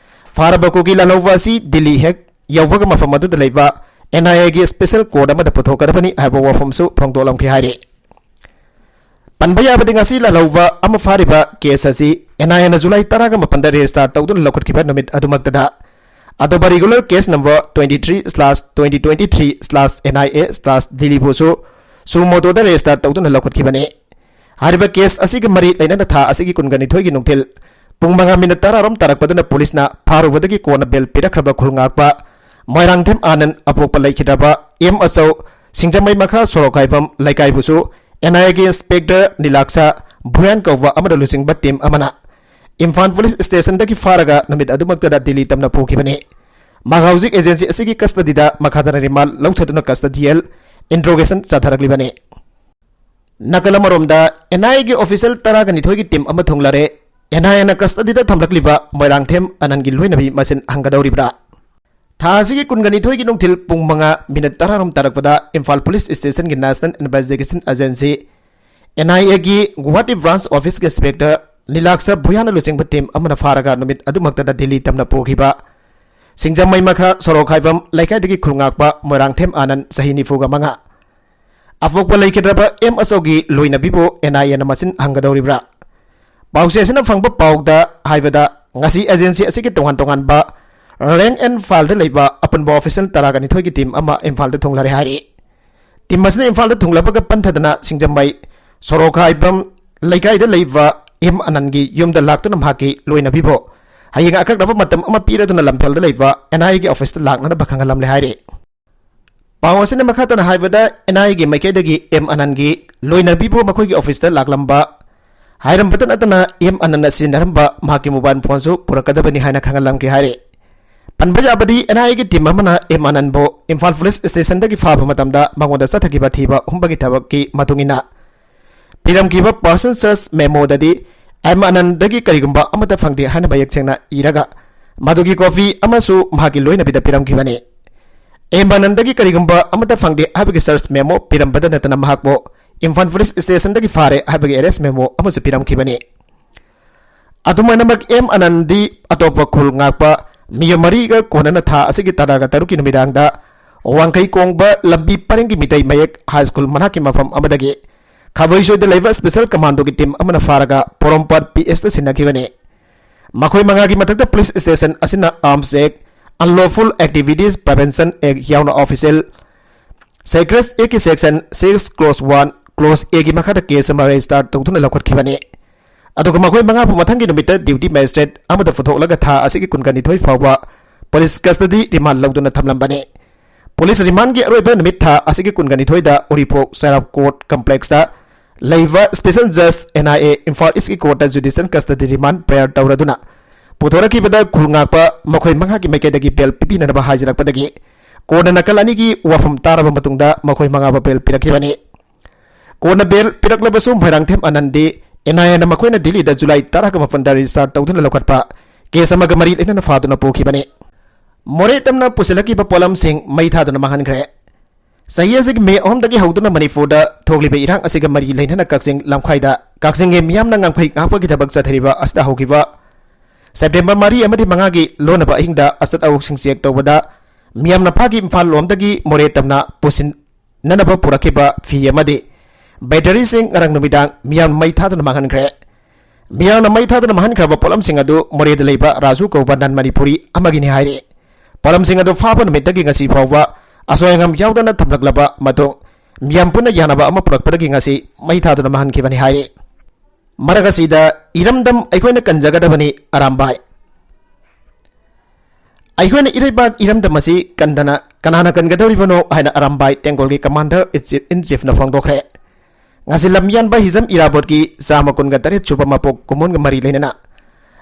ꯐꯥꯔꯕ ꯀꯨꯀꯤ ꯂꯥꯜꯍꯧꯕ ꯑꯁꯤ ꯗꯤꯜꯂꯤ ꯍꯦꯛ ꯌꯧꯕꯒ ꯃꯐꯝ ꯑꯗꯨꯗ ꯂꯩꯕ NIAꯒꯤ special court ꯑꯃꯗ ꯄꯨꯊꯣꯛꯀꯗꯕꯅꯤ ꯍꯥꯏꯕ ꯋꯥꯐꯝꯁꯨ ꯐꯣꯡꯗꯣꯛꯂꯝꯈꯤ ꯍꯥꯏꯔꯤ꯫ ꯄꯟꯕ ꯌꯥꯕꯗꯤ ꯉꯁꯤ ꯂꯥꯜꯍꯧꯕ ꯑꯃ ꯐꯥꯔꯤꯕ case ꯑꯁꯤ NIAꯅ July ꯇꯔꯥꯒ ꯃꯥꯄꯟꯗ register ꯇꯧꯗꯨꯅ ꯂꯧꯈꯠꯈꯤꯕ ꯅꯨꯃꯤꯠ ꯑꯗꯨꯃꯛꯇꯗ ꯑꯇꯣꯞꯄ regular case number twenty-three slash twenty twenty-three slash NIA slash ꯗꯤꯜꯂꯤꯕꯨꯁꯨ suo motoꯗ register ꯇꯧꯗꯨꯅ ꯂꯧꯈꯠꯈꯤꯕꯅꯤ꯫ ꯍꯥꯏꯔꯤꯕ case ꯑꯁꯤꯒ ꯃꯔꯤ ꯂꯩꯅꯅ ꯊꯥ ꯑꯁꯤꯒꯤ ꯀꯨꯟꯒ ꯅꯤꯊꯣꯏꯒꯤ ꯅꯨꯡꯊꯤꯜ ꯄꯨꯡ ꯃꯉꯥ minute ꯇꯔꯥꯔꯣꯝ ꯇꯥꯔꯛꯄꯗꯅ ꯄꯨꯂꯤꯁꯅ ꯐꯥꯔꯨꯕꯗꯒꯤ ꯀꯣꯟꯅ bail ꯄꯤꯔꯛꯈ꯭ꯔꯕ ꯈꯨꯜ ꯉꯥꯛꯄ ꯃꯣꯏꯔꯥꯡꯊꯦꯝ ꯑꯥꯅꯟ ꯑꯄꯣꯛꯄ ꯂꯩꯈꯤꯗ꯭ꯔꯕ ꯑꯦꯝ ꯑꯆꯧ ꯁꯤꯡꯖꯃꯩ ꯃꯈꯥ ꯁꯣꯔꯣꯛ ꯍꯥꯏꯐꯝ ꯂꯩꯀꯥꯏꯕꯨꯁꯨ NIAꯒꯤ inspector ꯅꯤꯂꯥꯛꯁ ꯚꯨꯌꯥꯟ ꯀꯧꯕ ꯑꯃꯅ ꯂꯨꯆꯤꯡꯕ team ꯑꯃꯅ ꯏꯝꯐꯥꯜ police stationꯗꯒꯤ ꯐꯥꯔꯒ ꯅꯨꯃꯤꯠ ꯑꯗꯨꯃꯛꯇꯗ ꯗꯤꯜꯂꯤ ꯇꯝꯅ ꯄꯨꯈꯤꯕꯅꯤ꯫ ꯃꯍꯥꯛ ꯍꯧꯖꯤꯛ agency ꯑꯁꯤꯒꯤ custodyꯗ ꯃꯈꯥ ꯇꯥꯅ remand ꯂꯧꯊꯗꯨꯅ custodial interrogation ꯆꯠꯊꯔꯛꯂꯤꯕꯅꯤ꯫ ꯅꯥꯀꯜ ꯑꯃꯔꯣꯝꯗ NIAꯒꯤ official ꯇꯔꯥꯒ ꯅꯤꯊꯣꯏꯒꯤ team ꯑꯃ ꯊꯨꯡꯂꯔꯦ꯫ ꯑꯦꯟ ꯑꯥꯏ ꯑꯦꯅ ꯀꯁꯇꯗꯤꯗ ꯊꯝꯂꯛꯂꯤꯕ ꯃꯣꯏꯔꯥꯡꯊꯦꯝ ꯑꯅꯟꯒꯤ ꯂꯣꯏꯅꯕꯤ ꯃꯁꯤꯟ ꯍꯪꯒꯗꯧꯔꯤꯕ꯭ꯔꯥ? ꯊꯥ ꯑꯁꯤꯒꯤ ꯀꯨꯟꯒ ꯅꯤꯊꯣꯏꯒꯤ ꯅꯨꯡꯊꯤꯜ ꯄꯨꯡ ꯃꯉꯥ ꯃꯤꯅꯤꯠ ꯇꯔꯥꯔꯣꯝ ꯇꯥꯔꯛꯄꯗ ꯏꯝꯐꯥꯜ ꯄꯨꯂꯤꯁ ꯁ꯭ꯇꯦꯁꯟꯒꯤ national investigation agency, N I ꯑꯦꯒꯤ ꯒꯨꯋꯥꯍꯥꯇꯤ ꯕ꯭ꯔꯥꯟꯁ ꯑꯣꯐꯤꯁꯀꯤ ꯏꯟꯁꯄꯦꯛꯇꯔ ꯅꯤꯂꯥꯛꯁ ꯚꯨꯌꯥꯅ ꯂꯨꯆꯤꯡꯕ ꯇꯤꯝ ꯑꯃꯅ ꯐꯥꯔꯒ ꯅꯨꯃꯤꯠ ꯑꯗꯨꯃꯛꯇꯗ ꯗꯤꯜꯂꯤ ꯇꯝꯅ ꯄꯨꯈꯤꯕ ꯁꯤꯡꯖꯃꯩ ꯃꯈꯥ ꯁꯣꯔꯣꯛ ꯍꯥꯏꯐꯝ ꯂꯩꯀꯥꯏꯗꯒꯤ ꯈꯨꯜ ꯉꯥꯛꯄ ꯃꯣꯏꯔꯥꯡꯊꯦꯝ ꯑꯥꯅꯟ, ꯆꯍꯤ ꯅꯤꯐꯨꯒ ꯃꯉꯥ꯫ ꯑꯄꯣꯛꯄ ꯂꯩꯈꯤꯗ꯭ꯔꯕ ꯑꯦꯝ ꯑꯆꯧꯒꯤ ꯂꯣꯏꯅꯕꯤꯕꯨ ꯑꯦꯟ ꯑꯥꯏ ꯑꯦꯅ ꯃꯁꯤꯟ ꯍꯪꯒꯗꯧꯔꯤꯕ꯭ꯔꯥ? ꯄꯥꯎꯆꯦ ꯑꯁꯤꯅ ꯐꯪꯕ ꯄꯥꯎꯗ ꯍꯥꯏꯕꯗ, ꯉꯁꯤ ꯑꯦꯖꯦꯟꯁꯤ ꯑꯁꯤꯒꯤ ꯇꯣꯉꯥꯟ ꯇꯣꯉꯥꯟꯕ ꯔꯦꯡ ꯑꯦꯟ ꯐꯥꯏꯜꯗ ꯂꯩꯕ ꯑꯄꯨꯟꯕ ꯑꯣꯐꯤꯁꯤꯌꯦꯜ ꯇꯔꯥꯒ ꯅꯤꯊꯣꯏꯒꯤ ꯇꯤꯝ ꯑꯃ ꯏꯝꯐꯥꯜꯗ ꯊꯨꯡꯂꯔꯦ ꯍꯥꯏꯔꯤ꯫ ꯇꯤꯝ ꯑꯁꯤꯅ ꯏꯝꯐꯥꯜꯗ ꯊꯨꯡꯂꯕꯒ ꯄꯟꯊꯗꯅ ꯁꯤꯡꯖꯃꯩ ꯁꯣꯔꯣꯛ ꯍꯥꯏꯐꯝ ꯂꯩꯀꯥꯏꯗ ꯂꯩꯕ ꯑꯦꯝ ꯑꯅꯟꯒꯤ ꯌꯨꯝꯗ ꯂꯥꯛꯇꯨꯅ ꯃꯍꯥꯛꯀꯤ ꯂꯣꯏꯅꯕꯤꯕꯨ ꯍꯌꯦꯡ ꯑꯀꯛꯅꯕ ꯃꯇꯝ ꯑꯃ ꯄꯤꯔꯗꯨꯅ ꯂꯝꯐꯦꯜꯗ ꯂꯩꯕ ꯑꯦꯟ ꯑꯥꯏ ꯑꯦꯒꯤ ꯑꯣꯐꯤꯁꯇ ꯂꯥꯛꯅꯅꯕ ꯈꯪꯍꯜꯂꯝꯂꯦ ꯍꯥꯏꯔꯤ꯫ ꯄꯥꯎ ꯑꯁꯤꯅ ꯃꯈꯥ ꯇꯥꯅ ꯍꯥꯏꯕꯗ, ꯑꯦꯟ ꯑꯥꯏ ꯑꯦꯒꯤ ꯃꯥꯏꯀꯩꯗꯒꯤ ꯑꯦꯝ ꯑꯅꯟꯒꯤ ꯂꯣꯏꯅꯕꯤꯕꯨ ꯃꯈꯣꯏꯒꯤ ꯑꯣꯐꯤꯁꯇ ꯂꯥꯛꯂꯝꯕ ꯍꯥꯏꯔꯝꯕꯇ ꯅꯠꯇꯅ, ꯑꯦꯝ ꯑꯅꯟꯅ ꯁꯤꯖꯤꯟꯅꯔꯝꯕ ꯃꯍꯥꯛꯀꯤ ꯃꯣꯕꯥꯏꯜ ꯐꯣꯟꯁꯨ ꯄꯨꯔꯛꯀꯗꯕꯅꯤ ꯍꯥꯏꯅ ꯈꯪꯍꯜꯂꯝꯈꯤ ꯍꯥꯏꯔꯤ꯫ ꯄꯟꯕ ꯌꯥꯕꯗꯤ, ꯑꯦꯟ ꯑꯥꯏ ꯑꯦꯒꯤ ꯇꯤꯝ ꯑꯃꯅ ꯑꯦꯝ ꯑꯅꯟꯕꯨ ꯏꯝꯐꯥꯜ ꯄꯨꯂꯤꯁ ꯁ꯭ꯇꯦꯁꯟꯗꯒꯤ ꯐꯥꯕ ꯃꯇꯝꯗ ꯃꯉꯣꯟꯗ ꯆꯠꯊꯈꯤꯕ ꯊꯤꯕ ꯍꯨꯝꯕꯒꯤ ꯊꯕꯛꯀꯤ ꯃꯇꯨꯡ ꯏꯟꯅ ꯄꯤꯔꯝꯈꯤꯕ ꯄꯔꯁꯟ ꯁꯔꯆ ꯃꯦꯃꯣꯗꯗꯤ ꯑꯦꯝ ꯑꯅꯟꯗꯒꯤ ꯀꯔꯤꯒꯨꯝꯕ ꯑꯃꯠꯇ ꯐꯪꯗꯦ ꯍꯥꯏꯅ ꯃꯌꯦꯛ ꯁꯦꯡꯅ ꯏꯔꯒ ꯃꯗꯨꯒꯤ ꯀꯣꯄꯤ ꯑꯃꯁꯨ ꯃꯍꯥꯛꯀꯤ ꯂꯣꯏꯅꯕꯤꯗ ꯄꯤꯔꯝꯈꯤꯕꯅꯤ꯫ ꯑꯦꯝ ꯑꯅꯟꯗꯒꯤ ꯀꯔꯤꯒꯨꯝꯕ ꯑꯃꯠꯇ ꯐꯪꯗꯦ ꯍꯥꯏꯕꯒꯤ ꯁꯔꯆ ꯃꯦꯃꯣ ꯄꯤꯔꯝꯕꯗ ꯅꯠꯇꯅ ꯃꯍꯥꯛꯄꯨ ꯏꯝꯐꯥꯜ ꯄꯨꯂꯤꯁ ꯁ꯭ꯇꯦꯁꯟꯗꯒꯤ ꯐꯥꯔꯦ ꯍꯥꯏꯕꯒꯤ ꯑꯦꯔꯦꯁ ꯃꯦꯃꯣ ꯑꯃꯁꯨ ꯄꯤꯔꯝꯈꯤꯕꯅꯤ꯫ ꯑꯗꯨꯃꯥꯏꯅꯃꯛ ꯑꯦꯝ ꯑꯅꯟꯗꯤ ꯑꯇꯣꯞꯄ ꯈꯨꯜ ꯉꯥꯛꯄ ꯃꯤꯑꯣꯏ ꯃꯔꯤꯒ ꯀꯣꯟꯅꯅ ꯊꯥ ꯑꯁꯤꯒꯤ ꯇꯔꯥꯒ ꯇꯔꯨꯛꯀꯤ ꯅꯨꯃꯤꯗꯥꯡꯗ ꯋꯥꯡꯈꯩ ꯀꯣꯡꯕ ꯂꯝꯕꯤ ꯄꯔꯦꯡꯒꯤ ꯃꯤꯇꯩ ꯃꯌꯦꯛ ꯍꯥꯏ ꯁ꯭ꯀꯨꯜ ꯃꯅꯥꯛꯀꯤ ꯃꯐꯝ ꯑꯃꯗꯒꯤ ꯈꯥꯕꯩꯁꯣꯏꯗ ꯂꯩꯕ ꯁ꯭ꯄꯦꯁꯦꯜ ꯀꯃꯥꯟꯗꯣꯒꯤ ꯇꯤꯝ ꯑꯃꯅ ꯐꯥꯔꯒ ꯄꯣꯔꯣꯝꯄꯥꯠ ꯄꯤ ꯑꯦꯁꯇ ꯁꯤꯟꯅꯈꯤꯕꯅꯤ꯫ ꯃꯈꯣꯏ ꯃꯉꯥꯒꯤ ꯃꯊꯛꯇ ꯄꯨꯂꯤꯁ ꯁ꯭ꯇꯦꯁꯟ ꯑꯁꯤꯅ ꯑꯥꯔꯝꯁ ꯑꯦꯛ, ꯑꯟꯂꯣꯐꯨꯜ ꯑꯦꯛꯇꯤꯚꯤꯇꯤꯁ ꯄ꯭ꯔꯤꯚꯦꯟꯁꯟ ꯑꯦꯛ ꯌꯥꯎꯅ ꯑꯣꯐꯤꯁꯤꯌꯦꯜ ꯁꯦꯀ꯭ꯔꯦꯁ ꯑꯦꯛꯀꯤ section six clause one clause ꯑꯦꯒꯤ ꯃꯈꯥꯗ ꯀꯦꯁ ꯑꯃ ꯔꯦꯖꯤꯁꯇꯥꯔ ꯇꯧꯗꯨꯅ ꯂꯧꯈꯠꯈꯤꯕꯅꯤ꯫ ꯑꯗꯨꯒ ꯃꯈꯣꯏ ꯃꯉꯥꯕꯨ ꯃꯊꯪꯒꯤ ꯅꯨꯃꯤꯠꯇ ꯗ꯭ꯌꯨꯇꯤ ꯃꯦꯖꯤꯁꯇ꯭ꯔꯦꯠ ꯑꯃꯗ ꯄꯨꯊꯣꯛꯂꯒ ꯊꯥ ꯑꯁꯤꯒꯤ ꯀꯨꯟꯒ ꯅꯤꯊꯣꯏ ꯐꯥꯎꯕ ꯄꯨꯂꯤꯁ ꯀꯁꯇꯗꯤ ꯔꯤꯃꯥꯟ ꯂꯧꯗꯨꯅ ꯊꯝꯂꯝꯕꯅꯤ꯫ ꯄꯨꯂꯤꯁ ꯔꯤꯃꯥꯟꯒꯤ ꯑꯔꯣꯏꯕ ꯅꯨꯃꯤꯠ ꯊꯥ ꯑꯁꯤꯒꯤ ꯀꯨꯟꯒ ꯅꯤꯊꯣꯏꯗ ꯎꯔꯤꯄꯣꯛ ꯆꯩꯔꯥꯎ ꯀꯣꯔꯠ ꯀꯝꯄ꯭ꯂꯦꯛꯁꯇ ꯂꯩꯕ ꯁ꯭ꯄꯦꯁꯦꯜ ꯖꯖ ꯑꯦꯟ ꯑꯥꯏ ꯑꯦ ꯏꯝꯐꯥꯜ ꯏꯁꯀꯤ ꯀꯣꯔꯠꯇ ꯖꯨꯗꯤꯁꯤꯌꯦꯜ ꯀꯁꯇꯗꯤ ꯔꯤꯃꯥꯟ ꯄ꯭ꯔꯦꯌꯔ ꯇꯧꯔꯗꯨꯅ ꯄꯨꯊꯣꯔꯛꯈꯤꯕꯗ ꯈꯨꯜ ꯉꯥꯛꯄ ꯃꯈꯣꯏ ꯃꯉꯥꯒꯤ ꯃꯥꯏꯀꯩꯗꯒꯤ ꯕꯦꯜ ꯄꯤꯕꯤꯅꯅꯕ ꯍꯥꯏꯖꯔꯛꯄꯗꯒꯤ ꯀꯣꯔꯠꯅ ꯅꯥꯀꯜ ꯑꯅꯤꯒꯤ ꯋꯥꯐꯝ ꯇꯥꯔꯕ ꯃꯇꯨꯡꯗ ꯃꯈꯣꯏ ꯃꯉꯥꯕꯨ ꯕꯦꯜ ꯄꯤꯔꯛꯈꯤꯕꯅꯤ꯫ ꯀꯣꯟꯅ ꯕꯦꯜ ꯄꯤꯔꯛꯂꯕꯁꯨ ꯃꯣꯏꯔꯥꯡꯊꯦꯝ ꯑꯅꯟꯗꯤ ꯑꯦꯟ ꯑꯥꯏ ꯑꯦꯅ ꯃꯈꯣꯏꯅ ꯗꯤꯜꯂꯤꯗ ꯖꯨꯂꯥꯏ ꯇꯔꯥꯒ ꯃꯥꯄꯟꯗ ꯔꯦꯖꯤꯁꯇꯥꯔ ꯇꯧꯗꯨꯅ ꯂꯧꯈꯠꯄ ꯀꯦꯁ ꯑꯃꯒ ꯃꯔꯤ ꯂꯩꯅꯅ ꯐꯥꯗꯨꯅ ꯄꯨꯈꯤꯕꯅꯤ꯫ ꯃꯣꯔꯦ ꯇꯝꯅ ꯄꯨꯁꯤꯜꯂꯛꯈꯤꯕ ꯄꯣꯠꯂꯝꯁꯤꯡ ꯃꯩ ꯊꯥꯗꯨꯅ ꯃꯥꯡꯍꯟꯈ꯭ꯔꯦ꯫ ꯆꯍꯤ ꯑꯁꯤꯒꯤ ꯃꯦ ꯑꯍꯨꯝꯗꯒꯤ ꯍꯧꯗꯨꯅ ꯃꯅꯤꯄꯨꯔꯗ ꯊꯣꯛꯂꯤꯕ ꯏꯔꯥꯡ ꯑꯁꯤꯒ ꯃꯔꯤ ꯂꯩꯅꯅ ꯀꯛꯆꯤꯡ ꯂꯝꯈꯥꯏꯗ ꯀꯛꯆꯤꯡꯒꯤ ꯃꯤꯌꯥꯝꯅ ꯉꯥꯡꯐꯩ ꯉꯥꯛꯄꯒꯤ ꯊꯕꯛ ꯆꯠꯊꯔꯤꯕ ꯑꯁꯤꯗ ꯍꯧꯈꯤꯕ ꯁꯦꯞꯇꯦꯝꯕꯔ ꯃꯔꯤ ꯑꯃꯗꯤ ꯃꯉꯥꯒꯤ ꯂꯣꯟꯅꯕ ꯑꯍꯤꯡꯗ ꯑꯆꯠ ꯑꯋꯣꯛꯁꯤꯡ ꯆꯦꯛ ꯇꯧꯕꯗ ꯃꯤꯌꯥꯝꯅ ꯐꯥꯒꯤ ꯏꯝꯐꯥꯜ ꯂꯣꯝꯗꯒꯤ ꯃꯣꯔꯦ ꯇꯝꯅ ꯄꯨꯁꯤꯟꯅꯅꯕ ꯄꯨꯔꯛꯈꯤꯕ ꯐꯤ ꯑꯃꯗꯤ ꯕꯦꯇꯔꯤꯁꯤꯡ ꯉꯔꯥꯡ ꯅꯨꯃꯤꯗꯥꯡ ꯃꯤꯌꯥꯝ ꯃꯩ ꯊꯥꯗꯨꯅ ꯃꯥꯡꯍꯟꯈ꯭ꯔꯦ꯫ ꯃꯤꯌꯥꯝꯅ ꯃꯩ ꯊꯥꯗꯨꯅ ꯃꯥꯡꯍꯟꯈ꯭ꯔꯕ ꯄꯣꯠꯂꯝꯁꯤꯡ ꯑꯗꯨ ꯃꯣꯔꯦꯗ ꯂꯩꯕ ꯔꯥꯖꯨ ꯀꯧꯕ ꯅꯟ ꯃꯅꯤꯄꯨꯔꯤ ꯑꯃꯒꯤꯅꯤ ꯍꯥꯏꯔꯤ꯫ ꯄꯣꯠꯂꯝꯁꯤꯡ ꯑꯗꯨ ꯐꯥꯕ ꯅꯨꯃꯤꯠꯇꯒꯤ ꯉꯁꯤ ꯐꯥꯎꯕ ꯑꯁꯣꯏ ꯑꯉꯥꯝ ꯌꯥꯎꯗꯅ ꯊꯝꯂꯛꯂꯕ ꯃꯇꯨꯡ ꯃꯤꯌꯥꯝ ꯄꯨꯟꯅ ꯌꯥꯅꯕ ꯑꯃ ꯄꯨꯔꯛꯄꯗꯒꯤ ꯉꯁꯤ ꯃꯩ ꯊꯥꯗꯨꯅ ꯃꯥꯡꯍꯟꯈꯤꯕꯅꯤ ꯍꯥꯏꯔꯤ꯫ ꯃꯔꯛ ꯑꯁꯤꯗ ꯏꯔꯝꯗꯝ ꯑꯩꯈꯣꯏꯅ ꯀꯟꯖꯒꯗꯕꯅꯤ ꯑꯔꯥꯝꯕꯥꯏ꯫ ꯑꯩꯈꯣꯏꯅ ꯏꯔꯩꯕꯥꯛ ꯏꯔꯝꯗꯝ ꯑꯁꯤ ꯀꯟꯗꯅ ꯀꯅꯥꯅ ꯀꯟꯒꯗꯧꯔꯤꯕꯅꯣ ꯍꯥꯏꯅ ꯑꯔꯥꯝꯕꯥꯏ ꯇꯦꯡꯒꯣꯜꯒꯤ ꯀꯃꯥꯟꯗꯔ ꯏꯟ ꯆꯤꯐꯅ ꯐꯣꯡꯗꯣꯛꯈ꯭ꯔꯦ꯫ ꯉꯁꯤ ꯂꯝꯌꯥꯟꯕ ꯍꯤꯖꯝ ꯏꯔꯥꯕꯣꯠꯀꯤ ꯆꯥꯝꯃ ꯀꯨꯟꯒ ꯇꯔꯦꯠ ꯁꯨꯕ ꯃꯄꯣꯛ ꯀꯨꯝꯑꯣꯟꯒ ꯃꯔꯤ ꯂꯩꯅꯅ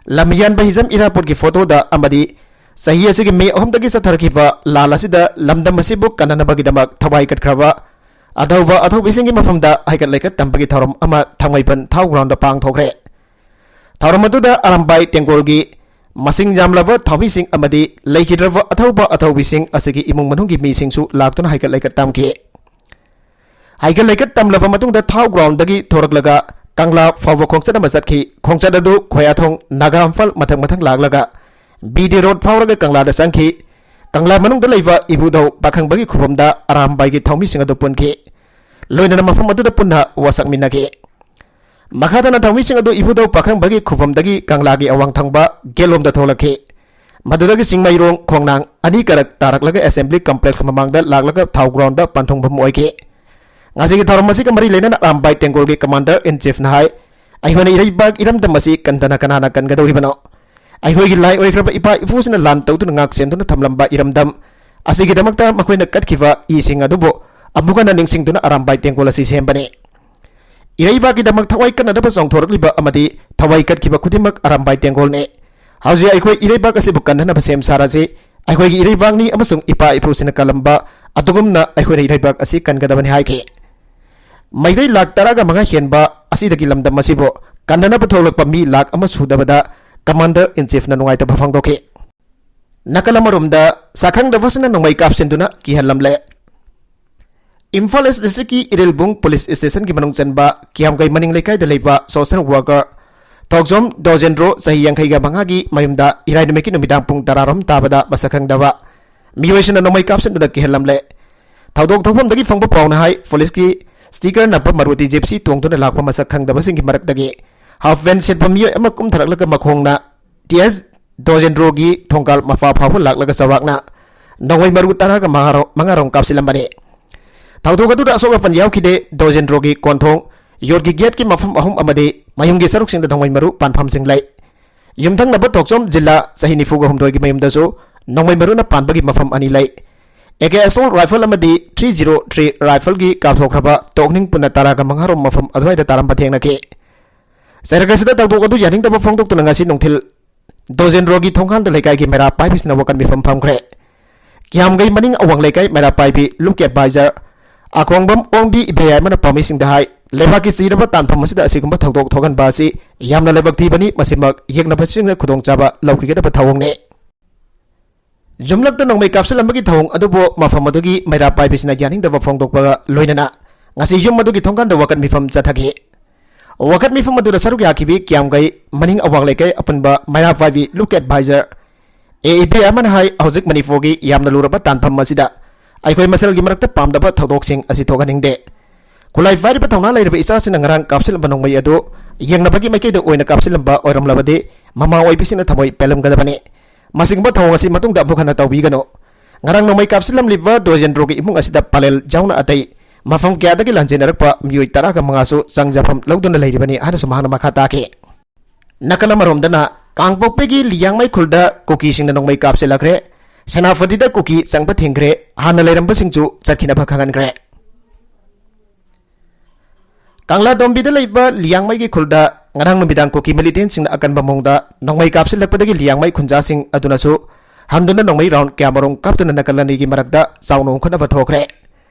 ꯂꯝꯌꯥꯟꯕ ꯍꯤꯖꯝ ꯏꯔꯥꯕꯣꯠꯀꯤ ꯐꯣꯇꯣꯗ ꯑꯃꯗꯤ ꯆꯍꯤ ꯑꯁꯤꯒꯤ ꯃꯦ ꯑꯍꯨꯝꯗꯒꯤ ꯆꯠꯊꯔꯛꯈꯤꯕ ꯂꯥꯟ ꯑꯁꯤꯗ ꯂꯝꯗꯝ ꯑꯁꯤꯕꯨ ꯀꯟꯅꯅꯕꯒꯤꯗꯃꯛ ꯊꯋꯥꯏ ꯀꯠꯈ꯭ꯔꯕ ꯑꯊꯧꯕ ꯑꯊꯧꯕꯤꯁꯤꯡꯒꯤ ꯃꯐꯝꯗ ꯍꯩꯀꯠ ꯂꯩꯀꯠ ꯇꯝꯕꯒꯤ ꯊꯧꯔꯝ ꯑꯃ ꯊꯥꯡꯃꯩꯕꯟ ꯊꯥꯎ ꯒ꯭ꯔꯥꯎꯟꯗ ꯄꯥꯡꯊꯣꯛꯈ꯭ꯔꯦ꯫ ꯊꯧꯔꯝ ꯑꯗꯨꯗ ꯑꯔꯥꯝꯕꯥꯏ ꯇꯦꯡꯒꯣꯜꯒꯤ ꯃꯁꯤꯡ ꯌꯥꯝꯂꯕ ꯊꯧꯃꯤꯁꯤꯡ ꯑꯃꯗꯤ ꯂꯩꯈꯤꯗ꯭ꯔꯕ ꯑꯊꯧꯕ ꯑꯊꯧꯕꯤꯁꯤꯡ ꯑꯁꯤꯒꯤ ꯏꯃꯨꯡ ꯃꯅꯨꯡꯒꯤ ꯃꯤꯁꯤꯡꯁꯨ ꯂꯥꯛꯇꯨꯅ ꯍꯩꯀꯠ ꯂꯩꯀꯠ ꯇꯝꯈꯤ꯫ ꯍꯩꯀꯠ ꯂꯩꯀꯠ ꯇꯝꯂꯕ ꯃꯇꯨꯡꯗ ꯊꯥꯎ ꯒ꯭ꯔꯥꯎꯟꯗꯒꯤ ꯊꯣꯔꯛꯂꯒ ꯀꯪꯂꯥ ꯐꯥꯎꯕ ꯈꯣꯡꯆꯠ ꯑꯃ ꯆꯠꯈꯤ꯫ ꯈꯣꯡꯆꯠ ꯑꯗꯨ ꯈꯣꯌꯥꯊꯣꯡ, ꯅꯥꯒꯥ ꯏꯝꯐꯥꯜ ꯃꯊꯪ ꯃꯊꯪ ꯂꯥꯛꯂꯒ ꯕꯤ ꯗꯤ ꯔꯣꯗ ꯐꯥꯎꯔꯒ ꯀꯪꯂꯥꯗ ꯆꯪꯈꯤ꯫ ꯀꯪꯂꯥ ꯃꯅꯨꯡꯗ ꯂꯩꯕ ꯏꯕꯨꯙꯧ ꯄꯥꯈꯪꯕꯒꯤ ꯈꯨꯕꯝꯗ ꯑꯔꯥꯝꯕꯥꯏꯒꯤ ꯊꯧꯃꯤꯁꯤꯡ ꯑꯗꯨ ꯄꯨꯟꯈꯤ꯫ ꯂꯣꯏꯅꯅ ꯃꯐꯝ ꯑꯗꯨꯗ ꯄꯨꯟꯅ ꯋꯥꯁꯛꯃꯤꯟꯅꯈꯤ꯫ ꯃꯈꯥ ꯇꯥꯅ ꯊꯧꯃꯤꯁꯤꯡ ꯑꯗꯨ ꯏꯕꯨꯙꯧ ꯄꯥꯈꯪꯕꯒꯤ ꯈꯨꯕꯝꯗꯒꯤ ꯀꯪꯂꯥꯒꯤ ꯑꯋꯥꯡ ꯊꯪꯕ ꯒꯦꯠꯂꯣꯝꯗ ꯊꯣꯛꯂꯛꯈꯤ꯫ ꯃꯗꯨꯗꯒꯤ ꯆꯤꯡꯃꯩꯔꯣꯡ ꯈꯣꯡꯅꯥꯡ ꯑꯅꯤ ꯀꯔꯛ ꯇꯥꯔꯛꯂꯒ ꯑꯦꯁꯦꯝꯕ꯭ꯂꯤ ꯀꯝꯄ꯭ꯂꯦꯛꯁ ꯃꯃꯥꯡꯗ ꯂꯥꯛꯂꯒ ꯊꯥꯎ ꯒ꯭ꯔꯥꯎꯟꯗ ꯄꯟꯊꯨꯡꯐꯝ ꯑꯣꯏꯈꯤ꯫ ꯉꯁꯤꯒꯤ ꯊꯧꯔꯝ ꯑꯁꯤꯒ ꯃꯔꯤ ꯂꯩꯅꯅ ꯑꯔꯥꯝꯕꯥꯏ ꯇꯦꯡꯒꯣꯜꯒꯤ ꯀꯃꯥꯟꯗꯔ ꯏꯟ ꯆꯤꯐꯅ ꯍꯥꯏ, ꯑꯩꯈꯣꯏꯅ ꯏꯔꯩꯕꯥꯛ ꯏꯔꯝꯗꯝ ꯑꯁꯤ ꯀꯟꯗꯅ ꯀꯅꯥꯅ ꯀꯟꯒꯗꯧꯔꯤꯕꯅꯣ? ꯑꯩꯈꯣꯏꯒꯤ ꯂꯥꯏ ꯑꯣꯏꯈ꯭ꯔꯕ ꯏꯄꯥ ꯏꯄꯨꯁꯤꯡꯅ ꯂꯥꯟ ꯇꯧꯗꯨꯅ ꯉꯥꯛ ꯁꯦꯟꯗꯨꯅ ꯊꯝꯂꯝꯕ ꯏꯔꯝꯗꯝ ꯑꯁꯤꯒꯤꯗꯃꯛꯇ ꯃꯈꯣꯏꯅ ꯀꯠꯈꯤꯕ ꯏꯁꯤꯡ ꯑꯗꯨꯕꯨ ꯑꯃꯨꯛ ꯍꯟꯅ ꯅꯤꯡꯁꯤꯡꯗꯨꯅ ꯑꯔꯥꯝꯕꯥꯏ ꯇꯦꯡꯒꯣꯜ ꯑꯁꯤ ꯁꯦꯝꯕꯅꯤ꯫ ꯏꯔꯩꯕꯥꯛꯀꯤꯗꯃꯛ ꯊꯋꯥꯏ ꯀꯠꯅꯗꯕ ꯆꯣꯡꯊꯣꯔꯛꯂꯤꯕ ꯑꯃꯗꯤ ꯊꯋꯥꯏ ꯀꯠꯈꯤꯕ ꯈꯨꯗꯤꯡꯃꯛ ꯑꯔꯥꯝꯕꯥꯏ ꯇꯦꯡꯒꯣꯜꯅꯤ꯫ ꯍꯧꯖꯤꯛ ꯑꯩꯈꯣꯏ ꯏꯔꯩꯕꯥꯛ ꯑꯁꯤꯕꯨ ꯀꯟꯅꯅꯕ ꯁꯦꯝ ꯁꯥꯔꯁꯤ꯫ ꯑꯩꯈꯣꯏꯒꯤ ꯏꯔꯩꯕꯥꯛꯅꯤ ꯑꯃꯁꯨꯡ ꯏꯄꯥ ꯏꯄꯨꯁꯤꯡꯅ ꯀꯜꯂꯝꯕ ꯑꯗꯨꯒꯨꯝꯅ ꯑꯩꯈꯣꯏꯅ ꯏꯔꯩꯕꯥꯛ ꯑꯁꯤ ꯀꯟꯒꯗꯕꯅꯤ ꯍꯥꯏꯈꯤ꯫ ꯃꯩꯇꯩ ꯂꯥꯈ ꯇꯔꯥꯒ ꯃꯉꯥ ꯍꯦꯟꯕ ꯑꯁꯤꯗꯒꯤ ꯂꯝꯗꯝ ꯑꯁꯤꯕꯨ ꯀꯟꯅꯅꯕ ꯊꯣꯛꯂꯛꯄ ꯃꯤ ꯂꯥꯈ ꯑꯃ ꯁꯨꯗꯕꯗ Commander in Chiefꯅ ꯅꯨꯡꯉꯥꯏꯇꯕ ꯐꯣꯡꯗꯣꯛꯈꯤ꯫ ꯅꯥꯀꯜ ꯑꯃꯔꯣꯝꯗ, ꯁꯛꯈꯪꯗꯕꯁꯤꯅ ꯅꯣꯡꯃꯩ ꯀꯥꯞꯁꯤꯟꯗꯨꯅ ꯀꯤꯍꯜꯂꯝꯂꯦ꯫ ꯏꯝꯐꯥꯜ ꯏꯁ ꯗꯤꯁꯇ꯭ꯔꯤꯛꯀꯤ ꯏꯔꯤꯜꯕꯨꯡ ꯄꯨꯂꯤꯁ ꯁ꯭ꯇꯦꯁꯟꯒꯤ ꯃꯅꯨꯡ ꯆꯟꯕ ꯀꯤꯌꯥꯝꯒꯩ ꯃꯅꯤꯡ ꯂꯩꯀꯥꯏꯗ ꯂꯩꯕ ꯁꯣꯁꯦꯜ ꯋꯥꯔꯀꯔ ꯊꯣꯛꯖꯣꯝ ꯗꯣꯖꯦꯟꯗ꯭ꯔꯣ, ꯆꯍꯤ ꯌꯥꯡꯈꯩꯒ ꯃꯉꯥꯒꯤ ꯃꯌꯨꯝꯗ ꯏꯔꯥꯏ ꯅꯨꯃꯤꯠꯀꯤ ꯅꯨꯃꯤꯗꯥꯡ ꯄꯨꯡ ꯇꯔꯥꯔꯣꯝ ꯇꯥꯕꯗ ꯃꯁꯛ ꯈꯪꯗꯕ ꯃꯤꯑꯣꯏꯁꯤꯡꯅ ꯅꯣꯡꯃꯩ ꯀꯥꯞꯁꯤꯟꯗꯨꯅ ꯀꯤꯍꯜꯂꯝꯂꯦ꯫ ꯊꯧꯗꯣꯛ ꯊꯣꯛꯐꯝꯗꯒꯤ ꯐꯪꯕ ꯄꯥꯎꯅ ꯍꯥꯏ, ꯄꯨꯂꯤꯁꯀꯤ ꯁ꯭ꯇꯤꯀꯔ ꯅꯞꯄ ꯃꯔꯨꯇꯤ ꯖꯤꯞꯁꯤ ꯇꯣꯡꯗꯨꯅ ꯂꯥꯛꯄ ꯃꯁꯛ ꯈꯪꯗꯕꯁꯤꯡꯒꯤ ꯃꯔꯛꯇꯒꯤ ꯍꯥꯐ ꯄꯦꯟ ꯁꯦꯠꯄ ꯃꯤꯑꯣꯏ ꯑꯃ ꯀꯨꯝꯊꯔꯛꯂꯒ ꯃꯈꯣꯡꯅ ꯇꯤ ꯑꯦꯁ ꯗꯣꯖꯦꯟꯗ꯭ꯔꯣꯒꯤ ꯊꯣꯡꯒꯥꯜ ꯃꯄꯥ ꯐꯥꯎꯕ ꯂꯥꯛꯂꯒ ꯆꯥꯎꯔꯥꯛꯅ ꯅꯣꯡꯃꯩ ꯃꯔꯨ ꯇꯔꯥꯒ ꯃꯉꯥꯔꯣꯝ, ꯃꯉꯥꯔꯣꯝ ꯀꯥꯞꯁꯤꯜꯂꯝꯕꯅꯤ꯫ ꯊꯧꯗꯣꯛ ꯑꯗꯨꯗ ꯑꯁꯣꯛ ꯑꯄꯟ ꯌꯥꯎꯈꯤꯗꯦ꯫ ꯗꯣꯖꯦꯟꯗ꯭ꯔꯣꯒꯤ ꯀꯣꯟꯊꯣꯡ, ꯌꯣꯠꯀꯤ ꯒꯦꯠꯀꯤ ꯃꯐꯝ ꯑꯍꯨꯝ ꯑꯃꯗꯤ ꯃꯌꯨꯝꯒꯤ ꯁꯔꯨꯛꯁꯤꯡꯗ ꯅꯣꯡꯃꯩ ꯃꯔꯨ ꯄꯥꯟꯐꯝꯁꯤꯡ ꯂꯩ꯫ ꯌꯨꯝꯊꯪꯅꯕ ꯊꯣꯛꯆꯣꯝ ꯖꯤꯂꯥ, ꯆꯍꯤ ꯅꯤꯐꯨꯒ ꯍꯨꯝꯗꯣꯏꯒꯤ ꯃꯌꯨꯝꯗꯁꯨ ꯅꯣꯡꯃꯩ ꯃꯔꯨꯅ ꯄꯥꯟꯕꯒꯤ ꯃꯐꯝ ꯑꯅꯤ ꯂꯩ꯫ ꯑꯦ ꯀꯦ ꯑꯁꯣꯜ ꯔꯥꯏꯐꯜ ꯑꯃꯗꯤ ꯊ꯭ꯔꯤ ꯖꯤꯔꯣ ꯊ꯭ꯔꯤ ꯔꯥꯏꯐꯜꯒꯤ ꯀꯥꯞꯊꯣꯛꯈ꯭ꯔꯕ ꯇꯣꯛꯅꯤꯡ ꯄꯨꯟꯅ ꯇꯔꯥꯒ ꯃꯉꯥꯔꯣꯝ ꯃꯐꯝ ꯑꯗꯨꯋꯥꯏꯗ ꯇꯥꯔꯝꯕ ꯊꯦꯡꯅꯈꯤ꯫ ꯆꯩꯔꯛ ꯑꯁꯤꯗ ꯊꯧꯗꯣꯛ ꯑꯗꯨ ꯌꯥꯅꯤꯡꯗꯕ ꯐꯣꯡꯗꯣꯛꯇꯨꯅ ꯉꯁꯤ ꯅꯨꯡꯊꯤꯜ ꯗꯣꯖꯦꯟꯗ꯭ꯔꯣꯒꯤ ꯊꯣꯡꯒꯥꯟꯗ ꯂꯩꯀꯥꯏꯒꯤ ꯃꯩꯔꯥ ꯄꯥꯏꯕꯤꯁꯤꯡꯅ ꯋꯥꯀꯠ ꯃꯤꯐꯝ ꯐꯝꯈ꯭ꯔꯦ꯫ ꯀꯤꯌꯥꯝꯒꯩ ꯃꯅꯤꯡ ꯑꯋꯥꯡ ꯂꯩꯀꯥꯏ ꯃꯩꯔꯥ ꯄꯥꯏꯕꯤ ꯂꯨꯞꯀꯤ ꯑꯦꯗꯚꯥꯏꯖꯔ ꯑꯈꯣꯡꯕꯝ ꯑꯣꯡꯕꯤ ꯏꯕꯦꯌꯥꯏꯃꯅ ꯄꯥꯝꯃꯤꯁꯤꯡꯗ ꯍꯥꯏ, ꯂꯩꯕꯥꯛꯀꯤ ꯆꯤꯔꯕ ꯇꯥꯟꯐꯝ ꯑꯁꯤꯗ ꯑꯁꯤꯒꯨꯝꯕ ꯊꯧꯗꯣꯛ ꯊꯣꯛꯍꯟꯕ ꯑꯁꯤ ꯌꯥꯝꯅ ꯂꯥꯏꯕꯛ ꯊꯤꯕꯅꯤ꯫ ꯃꯁꯤꯃꯛ ꯌꯦꯛꯅꯕꯁꯤꯡꯅ ꯈꯨꯗꯣꯡꯆꯥꯕ ꯂꯧꯈꯤꯒꯗꯕ ꯊꯧꯑꯣꯡꯅꯤ꯫ ꯌꯨꯝꯂꯛꯇ ꯅꯣꯡꯃꯩ ꯀꯥꯞꯁꯤꯜꯂꯝꯕꯒꯤ ꯊꯧꯑꯣꯡ ꯑꯗꯨꯕꯨ ꯃꯐꯝ ꯑꯗꯨꯒꯤ ꯃꯩꯔꯥ ꯄꯥꯏꯕꯤꯁꯤꯅ ꯌꯥꯅꯤꯡꯗꯕ ꯐꯣꯡꯗꯣꯛꯄꯒ ꯂꯣꯏꯅꯅ ꯉꯁꯤ ꯌꯨꯝ ꯑꯗꯨꯒꯤ ꯊꯣꯡꯒꯥꯟꯗ ꯋꯥꯀꯠ ꯃꯤꯐꯝ ꯆꯠꯊꯈꯤ꯫ ꯋꯥꯀꯠ ꯃꯤꯐꯝ ꯑꯗꯨꯗ ꯁꯔꯨꯛ ꯌꯥꯈꯤꯕꯤ ꯀꯤꯌꯥꯝꯒꯩ ꯃꯅꯤꯡ ꯑꯋꯥꯡ ꯂꯩꯀꯥꯏ ꯑꯄꯨꯟꯕ ꯃꯩꯔꯥ ꯄꯥꯏꯕꯤ ꯂꯨꯞꯀꯤ ꯑꯦꯗꯚꯥꯏꯖꯔ ꯑꯦ ꯏꯕꯦꯌꯥꯏꯃꯅ ꯍꯥꯏ, ꯍꯧꯖꯤꯛ ꯃꯅꯤꯄꯨꯔꯒꯤ ꯌꯥꯝꯅ ꯂꯨꯔꯕ ꯇꯥꯟꯐꯝ ꯑꯁꯤꯗ ꯑꯩꯈꯣꯏ ꯃꯁꯦꯜꯒꯤ ꯃꯔꯛꯇ ꯄꯥꯝꯗꯕ ꯊꯧꯗꯣꯛꯁꯤꯡ ꯑꯁꯤ ꯊꯣꯛꯍꯟꯅꯤꯡꯗꯦ꯫ ꯈꯨꯠꯂꯥꯏ ꯄꯥꯏꯔꯤꯕ ꯊꯧꯅꯥ ꯂꯩꯔꯕ ꯏꯆꯥꯁꯤꯡꯅ ꯉꯔꯥꯡ ꯀꯥꯞꯁꯤꯜꯂꯝꯕ ꯅꯣꯡꯃꯩ ꯑꯗꯨ ꯌꯦꯡꯅꯕꯒꯤ ꯃꯥꯏꯀꯩꯗ ꯑꯣꯏꯅ ꯀꯥꯞꯁꯤꯜꯂꯝꯕ ꯑꯣꯏꯔꯝꯂꯕꯗꯤ ꯃꯃꯥ ꯑꯣꯏꯕꯤꯁꯤꯡꯅ ꯊꯃꯣꯏ ꯄꯦꯜꯂꯝꯒꯗꯕꯅꯤ꯫ ꯃꯁꯤꯒꯨꯝꯕ ꯊꯧꯑꯣꯡ ꯑꯁꯤ ꯃꯇꯨꯡꯗ ꯑꯃꯨꯛ ꯍꯟꯅ ꯇꯧꯕꯤꯒꯅꯨ꯫ ꯉꯔꯥꯡ ꯅꯣꯡꯃꯩ ꯀꯥꯞꯁꯤꯜꯂꯝꯂꯤꯕ ꯗꯣꯖꯦꯟꯗ꯭ꯔꯣꯒꯤ ꯏꯃꯨꯡ ꯑꯁꯤꯗ ꯄꯥꯂꯦꯜ ꯌꯥꯎꯅ ꯑꯇꯩ ꯃꯐꯝ ꯀꯌꯥꯗꯒꯤ ꯂꯥꯟꯖꯦꯟꯅꯔꯛꯄ ꯃꯤꯑꯣꯏ ꯇꯔꯥꯒ ꯃꯉꯥꯁꯨ ꯆꯪꯖꯐꯝ ꯂꯧꯗꯨꯅ ꯂꯩꯔꯤꯕꯅꯤ ꯍꯥꯏꯅꯁꯨ ꯃꯍꯥꯛꯅ ꯃꯈꯥ ꯇꯥꯈꯤ꯫ ꯅꯥꯀꯜ ꯑꯃꯔꯣꯝꯗꯅ, ꯀꯥꯡꯄꯣꯛꯄꯤꯒꯤ ꯂꯤꯌꯥꯡꯃꯩ ꯈꯨꯜꯗ ꯀꯨꯀꯤꯁꯤꯡꯅ ꯅꯣꯡꯃꯩ ꯀꯥꯞꯁꯤꯜꯂꯛꯈ꯭ꯔꯦ꯫ ꯁꯦꯅꯥꯄꯇꯤꯗ ꯀꯨꯀꯤ ꯆꯪꯕ ꯊꯤꯡꯈ꯭ꯔꯦ꯫ ꯍꯥꯟꯅ ꯂꯩꯔꯝꯕꯁꯤꯡꯁꯨ ꯆꯠꯈꯤꯅꯕ ꯈꯪꯍꯟꯈ꯭ꯔꯦ꯫ ꯀꯪꯂꯥꯇꯣꯝꯕꯤꯗ ꯂꯩꯕ ꯂꯤꯌꯥꯡꯃꯩꯒꯤ ꯈꯨꯜꯗ ꯉꯔꯥꯡ ꯅꯨꯃꯤꯗꯥꯡ ꯀꯨꯀꯤ ꯃꯤꯂꯤꯇꯦꯟꯁꯤꯡꯅ ꯑꯀꯟꯕ ꯃꯑꯣꯡꯗ ꯅꯣꯡꯃꯩ ꯀꯥꯞꯁꯤꯜꯂꯛꯄꯗꯒꯤ ꯂꯤꯌꯥꯡꯃꯩ ꯈꯨꯟꯖꯥꯁꯤꯡ ꯑꯗꯨꯅꯁꯨ ꯍꯟꯗꯨꯅ ꯅꯣꯡꯃꯩ ꯔꯥꯎꯟ ꯀꯌꯥꯃꯔꯨꯝ ꯀꯥꯞꯇꯨꯅ ꯅꯥꯀꯜ ꯑꯅꯤꯒꯤ ꯃꯔꯛꯇ ꯆꯥꯎꯅ ꯎꯪꯈꯠꯅꯕ ꯊꯣꯛꯈ꯭ꯔꯦ꯫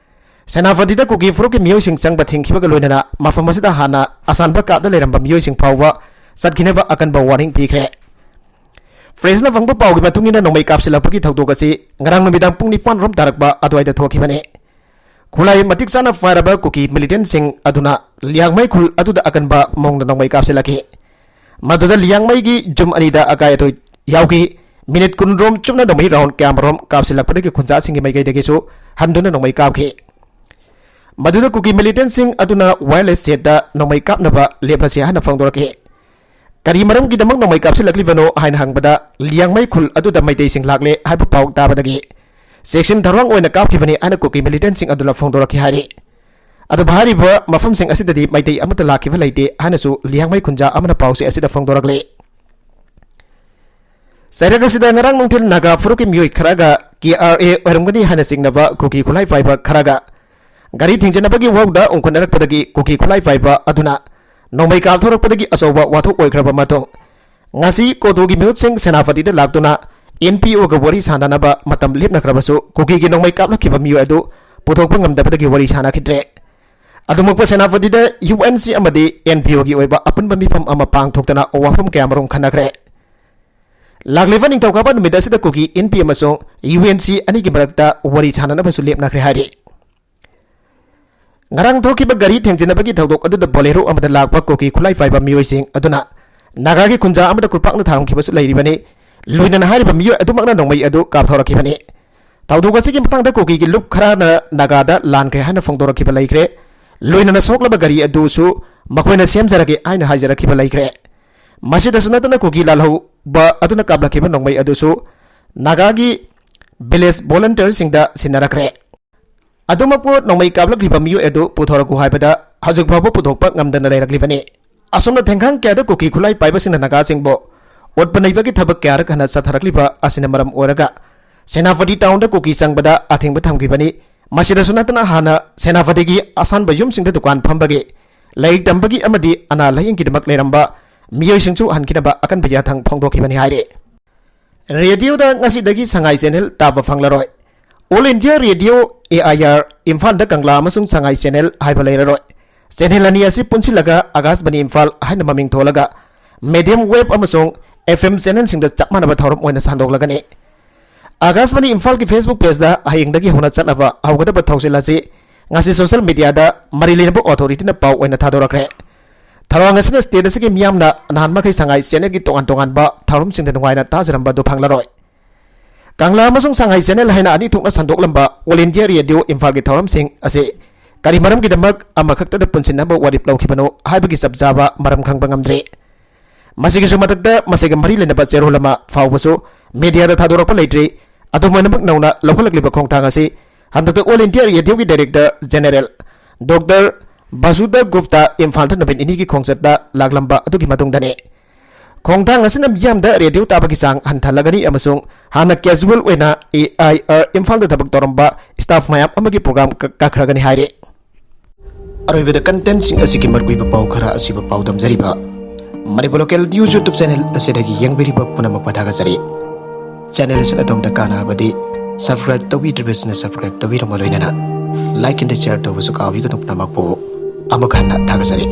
ꯁꯦꯅꯥꯄꯇꯤꯗ ꯀꯨꯀꯤ ꯐꯨꯔꯨꯞꯀꯤ ꯃꯤꯑꯣꯏꯁꯤꯡ ꯆꯪꯕ ꯊꯤꯡꯈꯤꯕꯒ ꯂꯣꯏꯅꯅ ꯃꯐꯝ ꯑꯁꯤꯗ ꯍꯥꯟꯅ ꯑꯁꯥꯟꯕ ꯀꯥꯞꯇ ꯂꯩꯔꯝꯕ ꯃꯤꯑꯣꯏꯁꯤꯡ ꯐꯥꯎꯕ ꯆꯠꯈꯤꯅꯕ ꯑꯀꯟꯕ ꯋꯥꯔꯅꯤꯡ ꯄꯤꯈ꯭ꯔꯦ꯫ ꯄ꯭ꯔꯦꯁꯅ ꯐꯪꯕ ꯄꯥꯎꯒꯤ ꯃꯇꯨꯡ ꯏꯟꯅ ꯅꯣꯡꯃꯩ ꯀꯥꯞꯁꯤꯜꯂꯛꯄꯒꯤ ꯊꯧꯗꯣꯛ ꯑꯁꯤ ꯉꯔꯥꯡ ꯅꯨꯃꯤꯗꯥꯡ ꯄꯨꯡ ꯅꯤꯄꯥꯟ ꯔꯣꯝ ꯇꯥꯔꯛꯄ ꯑꯗꯨꯋꯥꯏꯗ ꯊꯣꯛꯈꯤꯕꯅꯤ꯫ ꯈꯨꯠꯂꯥꯏ ꯃꯇꯤꯛ ꯆꯥꯅ ꯄꯥꯏꯔꯕ ꯀꯨꯀꯤ ꯃꯤꯂꯤꯇꯦꯟꯁꯤꯡ ꯑꯗꯨꯅ ꯂꯤꯌꯥꯡꯃꯩ ꯈꯨꯜ ꯑꯗꯨꯗ ꯑꯀꯟꯕ ꯃꯑꯣꯡꯗ ꯅꯣꯡꯃꯩ ꯀꯥꯞꯁꯤꯜꯂꯛꯈꯤ꯫ ꯃꯗꯨꯗ ꯂꯤꯌꯥꯡꯃꯩꯒꯤ ꯌꯨꯝ ꯑꯅꯤꯗ ꯑꯀꯥꯏ ꯑꯇꯣꯏ ꯌꯥꯎꯈꯤ꯫ ꯃꯤꯅꯤꯠ ꯀꯨꯟ ꯔꯣꯝ ꯆꯨꯞꯅ ꯅꯣꯡꯃꯩ ꯔꯥꯎꯟ ꯀꯌꯥꯃꯔꯣꯝ ꯀꯥꯞꯁꯤꯜꯂꯛꯄꯗꯒꯤ ꯈꯨꯟꯖꯥꯁꯤꯡꯒꯤ ꯃꯥꯏꯀꯩꯗꯒꯤꯁꯨ ꯍꯟꯗꯨꯅ ꯅꯣꯡꯃꯩ ꯀꯥꯞꯈꯤ꯫ ꯃꯗꯨꯗ ꯀꯨꯀꯤ ꯃꯤꯂꯤꯇꯦꯟꯁꯤꯡ ꯑꯗꯨꯅ ꯋꯥꯌꯔꯂꯦꯁ ꯁꯦꯠꯇ ꯅꯣꯡꯃꯩ ꯀꯥꯞꯅꯕ ꯂꯦꯞꯂꯁꯤ ꯍꯥꯏꯅ ꯐꯣꯡꯗꯣꯔꯛꯈꯤ꯫ ꯀꯔꯤ ꯃꯔꯝꯒꯤꯗꯃꯛ ꯅꯣꯡꯃꯩ ꯀꯥꯞꯁꯤꯜꯂꯛꯂꯤꯕꯅꯣ ꯍꯥꯏꯅ ꯍꯪꯕꯗ, ꯂꯤꯌꯥꯡꯃꯩ ꯈꯨꯜ ꯑꯗꯨꯗ ꯃꯩꯇꯩꯁꯤꯡ ꯂꯥꯛꯂꯦ ꯍꯥꯏꯕ ꯄꯥꯎ ꯇꯥꯕꯗꯒꯤ ꯆꯦꯛꯁꯤꯟ ꯊꯧꯔꯥꯡ ꯑꯣꯏꯅ ꯀꯥꯞꯈꯤꯕꯅꯤ ꯍꯥꯏꯅ ꯀꯨꯀꯤ ꯃꯤꯂꯤꯇꯦꯟꯁꯤꯡ ꯑꯗꯨꯅ ꯐꯣꯡꯗꯣꯔꯛꯈꯤ ꯍꯥꯏꯔꯤ꯫ ꯑꯗꯨꯕꯨ ꯍꯥꯏꯔꯤꯕ ꯃꯐꯝꯁꯤꯡ ꯑꯁꯤꯗꯗꯤ ꯃꯩꯇꯩ ꯑꯃꯠꯇ ꯂꯥꯛꯈꯤꯕ ꯂꯩꯇꯦ ꯍꯥꯏꯅꯁꯨ ꯂꯤꯌꯥꯡꯃꯩ ꯈꯨꯟꯖꯥ ꯑꯃꯅ ꯄꯥꯎꯆꯦ ꯑꯁꯤꯗ ꯐꯣꯡꯗꯣꯔꯛꯂꯤ꯫ ꯆꯩꯔꯛ ꯑꯁꯤꯗ ꯉꯔꯥꯡ ꯅꯨꯡꯊꯤꯜ ꯅꯥꯒꯥ ꯐꯨꯔꯨꯞꯀꯤ ꯃꯤꯑꯣꯏ ꯈꯔꯒ ꯀꯦ ꯑꯥꯔ ꯑꯦ ꯑꯣꯏꯔꯝꯒꯅꯤ ꯍꯥꯏꯅ ꯆꯤꯡꯅꯕ ꯀꯨꯀꯤ ꯈꯨꯠꯂꯥꯏ ꯄꯥꯏꯕ ꯈꯔꯒ ꯒꯥꯔꯤ ꯊꯤꯡꯖꯤꯟꯅꯕꯒꯤ ꯋꯥꯍꯧꯗ ꯎꯪꯈꯠꯅꯔꯛꯄꯗꯒꯤ ꯀꯨꯀꯤ ꯈꯨꯠꯂꯥꯏ ꯄꯥꯏꯕ ꯑꯗꯨꯅ ꯅꯣꯡꯃꯩ ꯀꯥꯞꯊꯣꯔꯛꯄꯗꯒꯤ ꯑꯆꯧꯕ ꯋꯥꯊꯣꯛ ꯑꯣꯏꯈ꯭ꯔꯕ ꯃꯇꯨꯡ, ꯉꯁꯤ ꯀꯣꯗꯣꯒꯤ ꯃꯤꯍꯨꯠꯁꯤꯡ ꯁꯦꯅꯥꯄꯇꯤꯗ ꯂꯥꯛꯇꯨꯅ ꯑꯦꯟ ꯄꯤ ꯑꯣꯒ ꯋꯥꯔꯤ ꯁꯥꯟꯅꯅꯕ ꯃꯇꯝ ꯂꯦꯞꯅꯈ꯭ꯔꯕꯁꯨ, ꯀꯨꯀꯤꯒꯤ ꯅꯣꯡꯃꯩ ꯀꯥꯞꯂꯛꯈꯤꯕ ꯃꯤꯑꯣꯏ ꯑꯗꯨ ꯄꯨꯊꯣꯛꯄ ꯉꯝꯗꯕꯗꯒꯤ ꯋꯥꯔꯤ ꯁꯥꯟꯅꯈꯤꯗ꯭ꯔꯦ꯫ ꯑꯗꯨꯃꯛꯄꯨ ꯁꯦꯅꯥꯄꯇꯤꯗ ꯌꯨ ꯑꯦꯟ ꯁꯤ ꯑꯃꯗꯤ ꯑꯦꯟ ꯄꯤ ꯑꯣꯒꯤ ꯑꯣꯏꯕ ꯑꯄꯨꯟꯕ ꯃꯤꯐꯝ ꯑꯃ ꯄꯥꯡꯊꯣꯛꯇꯅ ꯋꯥꯐꯝ ꯀꯌꯥꯃꯔꯨꯝ ꯈꯟꯅꯈ꯭ꯔꯦ꯫ ꯂꯥꯛꯂꯤꯕ ꯅꯤꯡꯊꯧꯀꯥꯕ ꯅꯨꯃꯤꯠ ꯑꯁꯤꯗ ꯀꯨꯀꯤ ꯑꯦꯟ ꯄꯤ ꯑꯃꯁꯨꯡ ꯌꯨ ꯑꯦꯟ ꯁꯤ ꯑꯅꯤꯒꯤ ꯃꯔꯛꯇ ꯋꯥꯔꯤ ꯁꯥꯟꯅꯅꯕꯁꯨ ꯂꯦꯞꯅꯈ꯭ꯔꯦ ꯍꯥꯏꯔꯤ꯫ ꯉꯔꯥꯡ ꯊꯣꯛꯈꯤꯕ ꯒꯥꯔꯤ ꯊꯦꯡꯖꯤꯟꯅꯕꯒꯤ ꯊꯧꯗꯣꯛ ꯑꯗꯨꯗ ꯕꯣꯂꯦꯔꯣ ꯑꯃꯗ ꯂꯥꯛꯄ ꯀꯨꯀꯤ ꯈꯨꯠꯂꯥꯏ ꯄꯥꯏꯕ ꯃꯤꯑꯣꯏꯁꯤꯡ ꯑꯗꯨꯅ ꯅꯥꯒꯥꯒꯤ ꯈꯨꯟꯖꯥ ꯑꯃꯗ ꯈꯨꯠꯄꯥꯛꯅ ꯊꯥꯔꯝꯈꯤꯕꯁꯨ ꯂꯩꯔꯤꯕꯅꯤ꯫ ꯂꯣꯏꯅꯅ ꯍꯥꯏꯔꯤꯕ ꯃꯤꯑꯣꯏ ꯑꯗꯨꯃꯛꯅ ꯅꯣꯡꯃꯩ ꯑꯗꯨ ꯀꯥꯞꯊꯣꯔꯛꯈꯤꯕꯅꯤ꯫ ꯊꯧꯗꯣꯛ ꯑꯁꯤꯒꯤ ꯃꯇꯥꯡꯗ ꯀꯨꯀꯤꯒꯤ ꯂꯨꯞ ꯈꯔꯅ ꯅꯥꯒꯥꯗ ꯂꯥꯟꯈ꯭ꯔꯦ ꯍꯥꯏꯅ ꯐꯣꯡꯗꯣꯔꯛꯈꯤꯕ ꯂꯩꯈ꯭ꯔꯦ꯫ ꯂꯣꯏꯅꯅ ꯁꯣꯛꯂꯕ ꯒꯥꯔꯤ ꯑꯗꯨꯁꯨ ꯃꯈꯣꯏꯅ ꯁꯦꯝꯖꯔꯒꯦ ꯍꯥꯏꯅ ꯍꯥꯏꯖꯔꯛꯈꯤꯕ ꯂꯩꯈ꯭ꯔꯦ꯫ ꯃꯁꯤꯗꯁꯨ ꯅꯠꯇꯅ ꯀꯨꯀꯤ ꯂꯥꯜꯍꯧꯕ ꯑꯗꯨꯅ ꯀꯥꯞꯂꯛꯈꯤꯕ ꯅꯣꯡꯃꯩ ꯑꯗꯨꯁꯨ ꯅꯥꯒꯥꯒꯤ ꯚꯤꯂꯦꯖ ꯚꯣꯂꯟꯇꯤꯌꯔꯁꯤꯡꯗ ꯁꯤꯟꯅꯔꯛꯈ꯭ꯔꯦ꯫ ꯑꯗꯨꯃꯛꯄꯨ ꯅꯣꯡꯃꯩ ꯀꯥꯞꯂꯛꯂꯤꯕ ꯃꯤꯑꯣꯏ ꯑꯗꯨ ꯄꯨꯊꯣꯔꯛꯎ ꯍꯥꯏꯕꯗ ꯍꯧꯖꯤꯛ ꯐꯥꯎꯕ ꯄꯨꯊꯣꯛꯄ ꯉꯝꯗꯅ ꯂꯩꯔꯛꯂꯤꯕꯅꯤ꯫ ꯑꯁꯨꯝꯅ ꯊꯦꯡꯈꯥꯡ ꯀꯌꯥꯗ ꯀꯨꯀꯤ ꯈꯨꯠꯂꯥꯏ ꯄꯥꯏꯕꯁꯤꯡꯅ ꯅꯥꯒꯥꯁꯤꯡꯕꯨ ꯑꯣꯠꯄ ꯅꯩꯕꯒꯤ ꯊꯕꯛ ꯀꯌꯥꯔꯛ ꯍꯟꯅ ꯆꯠꯊꯔꯛꯂꯤꯕ ꯑꯁꯤꯅ ꯃꯔꯝ ꯑꯣꯏꯔꯒ ꯁꯦꯅꯥꯄꯇꯤ ꯇꯥꯎꯟꯗ ꯀꯨꯀꯤ ꯆꯪꯕꯗ ꯑꯊꯤꯡꯕ ꯊꯝꯈꯤꯕꯅꯤ꯫ ꯃꯁꯤꯗꯁꯨ ꯅꯠꯇꯅ ꯍꯥꯟꯅ ꯁꯦꯅꯥꯄꯇꯤꯒꯤ ꯑꯁꯥꯟꯕ ꯌꯨꯝꯁꯤꯡꯗ ꯗꯨꯀꯥꯟ ꯐꯝꯕꯒꯤ, ꯂꯥꯏꯔꯤꯛ ꯇꯝꯕꯒꯤ ꯑꯃꯗꯤ ꯑꯅꯥ ꯂꯥꯏꯌꯦꯡꯒꯤꯗꯃꯛ ꯂꯩꯔꯝꯕ ꯃꯤꯑꯣꯏꯁꯤꯡꯁꯨ ꯍꯟꯈꯤꯅꯕ ꯑꯀꯟꯕ ꯌꯥꯊꯪ ꯐꯣꯡꯗꯣꯛꯈꯤꯕꯅꯤ ꯍꯥꯏꯔꯤ꯫ ꯔꯦꯗꯤꯑꯣꯗ ꯉꯁꯤꯗꯒꯤ ꯁꯉꯥꯏ ꯆꯦꯅꯦꯜ ꯇꯥꯕ ꯐꯪꯂꯔꯣꯏ꯫ All India Radio, A I R, ꯏꯝꯐꯥꯜꯗ ꯀꯪꯂꯥ ꯑꯃꯁꯨꯡ ꯁꯉꯥꯏ ꯆꯦꯅꯦꯜ ꯍꯥꯏꯕ ꯂꯩꯔꯔꯣꯏ꯫ ꯆꯦꯅꯦꯜ ꯑꯅꯤ ꯑꯁꯤ ꯄꯨꯟꯁꯤꯜꯂꯒ ꯑꯥꯀꯥꯁꯕꯥꯅꯤ ꯏꯝꯐꯥꯜ ꯍꯥꯏꯅ ꯃꯃꯤꯡ ꯊꯣꯜꯂꯒ medium wave ꯑꯃꯁꯨꯡ F M ꯆꯦꯅꯦꯜꯁꯤꯡꯗ ꯆꯞ ꯃꯥꯟꯅꯕ ꯊꯧꯔꯝ ꯑꯣꯏꯅ ꯁꯟꯗꯣꯛꯂꯒꯅꯤ꯫ ꯑꯥꯀꯥꯁꯕꯥꯅꯤ ꯏꯝꯐꯥꯜꯒꯤ Facebook pageꯇ ꯍꯌꯦꯡꯗꯒꯤ ꯍꯧꯅ ꯆꯠꯅꯕ ꯍꯧꯒꯗꯕ ꯊꯧꯁꯤꯜ ꯑꯁꯤ ꯉꯁꯤ social mediaꯗ ꯃꯔꯤ ꯂꯩꯅꯕ authorityꯅ ꯄꯥꯎ ꯑꯣꯏꯅ ꯊꯥꯗꯣꯔꯛꯈ꯭ꯔꯦ꯫ ꯊꯧꯔꯥꯡ ꯑꯁꯤꯅ state ꯑꯁꯤꯒꯤ ꯃꯤꯌꯥꯝꯅ ꯅꯍꯥꯟ ꯃꯈꯩ ꯁꯉꯥꯏ ꯆꯦꯅꯦꯜꯒꯤ ꯇꯣꯉꯥꯟ ꯇꯣꯉꯥꯟꯕ ꯊꯧꯔꯝꯁꯤꯡꯗ ꯅꯨꯡꯉꯥꯏꯅ ꯇꯥꯖꯔꯝꯕ ꯑꯗꯨ ꯐꯪꯂꯔꯣꯏ꯫ ꯀꯪꯂꯥ ꯑꯃꯁꯨꯡ ꯁꯉꯥꯏ ꯆꯦꯅꯦꯜ ꯍꯥꯏꯅ ꯑꯅꯤ ꯊꯣꯛꯅ ꯁꯟꯗꯣꯛꯂꯝꯕ All India Radio ꯏꯝꯐꯥꯜꯒꯤ ꯊꯧꯔꯝꯁꯤꯡ ꯑꯁꯤ ꯀꯔꯤ ꯃꯔꯝꯒꯤꯗꯃꯛ ꯑꯃꯈꯛꯇꯗ ꯄꯨꯟꯁꯤꯟꯅꯕ ꯋꯥꯔꯦꯞ ꯂꯧꯈꯤꯕꯅꯣ ꯍꯥꯏꯕꯒꯤ ꯆꯞ ꯆꯥꯕ ꯃꯔꯝ ꯈꯪꯕ ꯉꯝꯗ꯭ꯔꯤ꯫ ꯃꯁꯤꯒꯤꯁꯨ ꯃꯊꯛꯇ ꯃꯁꯤꯒ ꯃꯔꯤ ꯂꯩꯅꯕ ꯆꯦꯔꯣꯜ ꯑꯃ ꯐꯥꯎꯕꯁꯨ mediaꯗ ꯊꯥꯗꯣꯔꯛꯄ ꯂꯩꯇ꯭ꯔꯤ꯫ ꯑꯗꯨꯝ ꯑꯣꯏꯅꯃꯛ ꯅꯧꯅ ꯂꯧꯈꯠꯂꯛꯂꯤꯕ ꯈꯣꯡꯊꯥꯡ ꯑꯁꯤ ꯍꯟꯗꯛꯇ All India Radioꯒꯤ director general Doctor ꯕꯁꯨꯗ Gupta ꯏꯝꯐꯥꯜꯗ ꯅꯨꯃꯤꯠ ꯅꯤꯅꯤꯒꯤ ꯈꯣꯡꯆꯠꯇ ꯂꯥꯛꯂꯝꯕ ꯑꯗꯨꯒꯤ ꯃꯇꯨꯡꯗꯅꯤ꯫ ꯈꯣꯡꯊꯥꯡ ꯑꯁꯤꯅ ꯃꯤꯌꯥꯝꯗ radio ꯇꯥꯕꯒꯤ ꯆꯥꯡ ꯍꯟꯊꯍꯜꯂꯒꯅꯤ ꯑꯃꯁꯨꯡ ꯍꯥꯟꯅ casual ꯑꯣꯏꯅ A I R ꯏꯝꯐꯥꯜꯗ ꯊꯕꯛ ꯇꯧꯔꯝꯕ staff ꯃꯌꯥꯝ ꯑꯃꯒꯤ program ꯀ-, ꯀꯛꯈ꯭ꯔꯒꯅꯤ ꯍꯥꯏꯔꯤ꯫ ꯑꯔꯣꯏꯕꯗ contentꯁꯤꯡ ꯑꯁꯤꯒꯤ ꯃꯔꯨꯑꯣꯏꯕ ꯄꯥꯎ ꯈꯔ ꯑꯁꯤꯕꯨ ꯄꯥꯎꯗꯝꯖꯔꯤꯕ Manipur Local News YouTube channel ꯑꯁꯤꯗꯒꯤ ꯌꯦꯡꯕꯤꯔꯤꯕ ꯄꯨꯝꯅꯃꯛꯄꯨ ꯊꯥꯒꯠꯆꯔꯤ꯫ Channel ꯑꯁꯤꯅ ꯑꯗꯣꯝꯗ ꯀꯥꯟꯅꯔꯕꯗꯤ subscribe ꯇꯧꯕꯤꯗ꯭ꯔꯤꯕꯁꯤꯅ subscribe ꯇꯧꯕꯤꯔꯝꯕ ꯂꯣꯏꯅꯅ like and share ꯇꯧꯕꯁꯨ ꯀꯥꯎꯕꯤꯒꯅꯨ꯫ ꯄꯨꯝꯅꯃꯛꯄꯨ ꯑꯃꯨꯛ ꯍꯟꯅ ꯊꯥꯒꯠꯆꯔꯤ꯫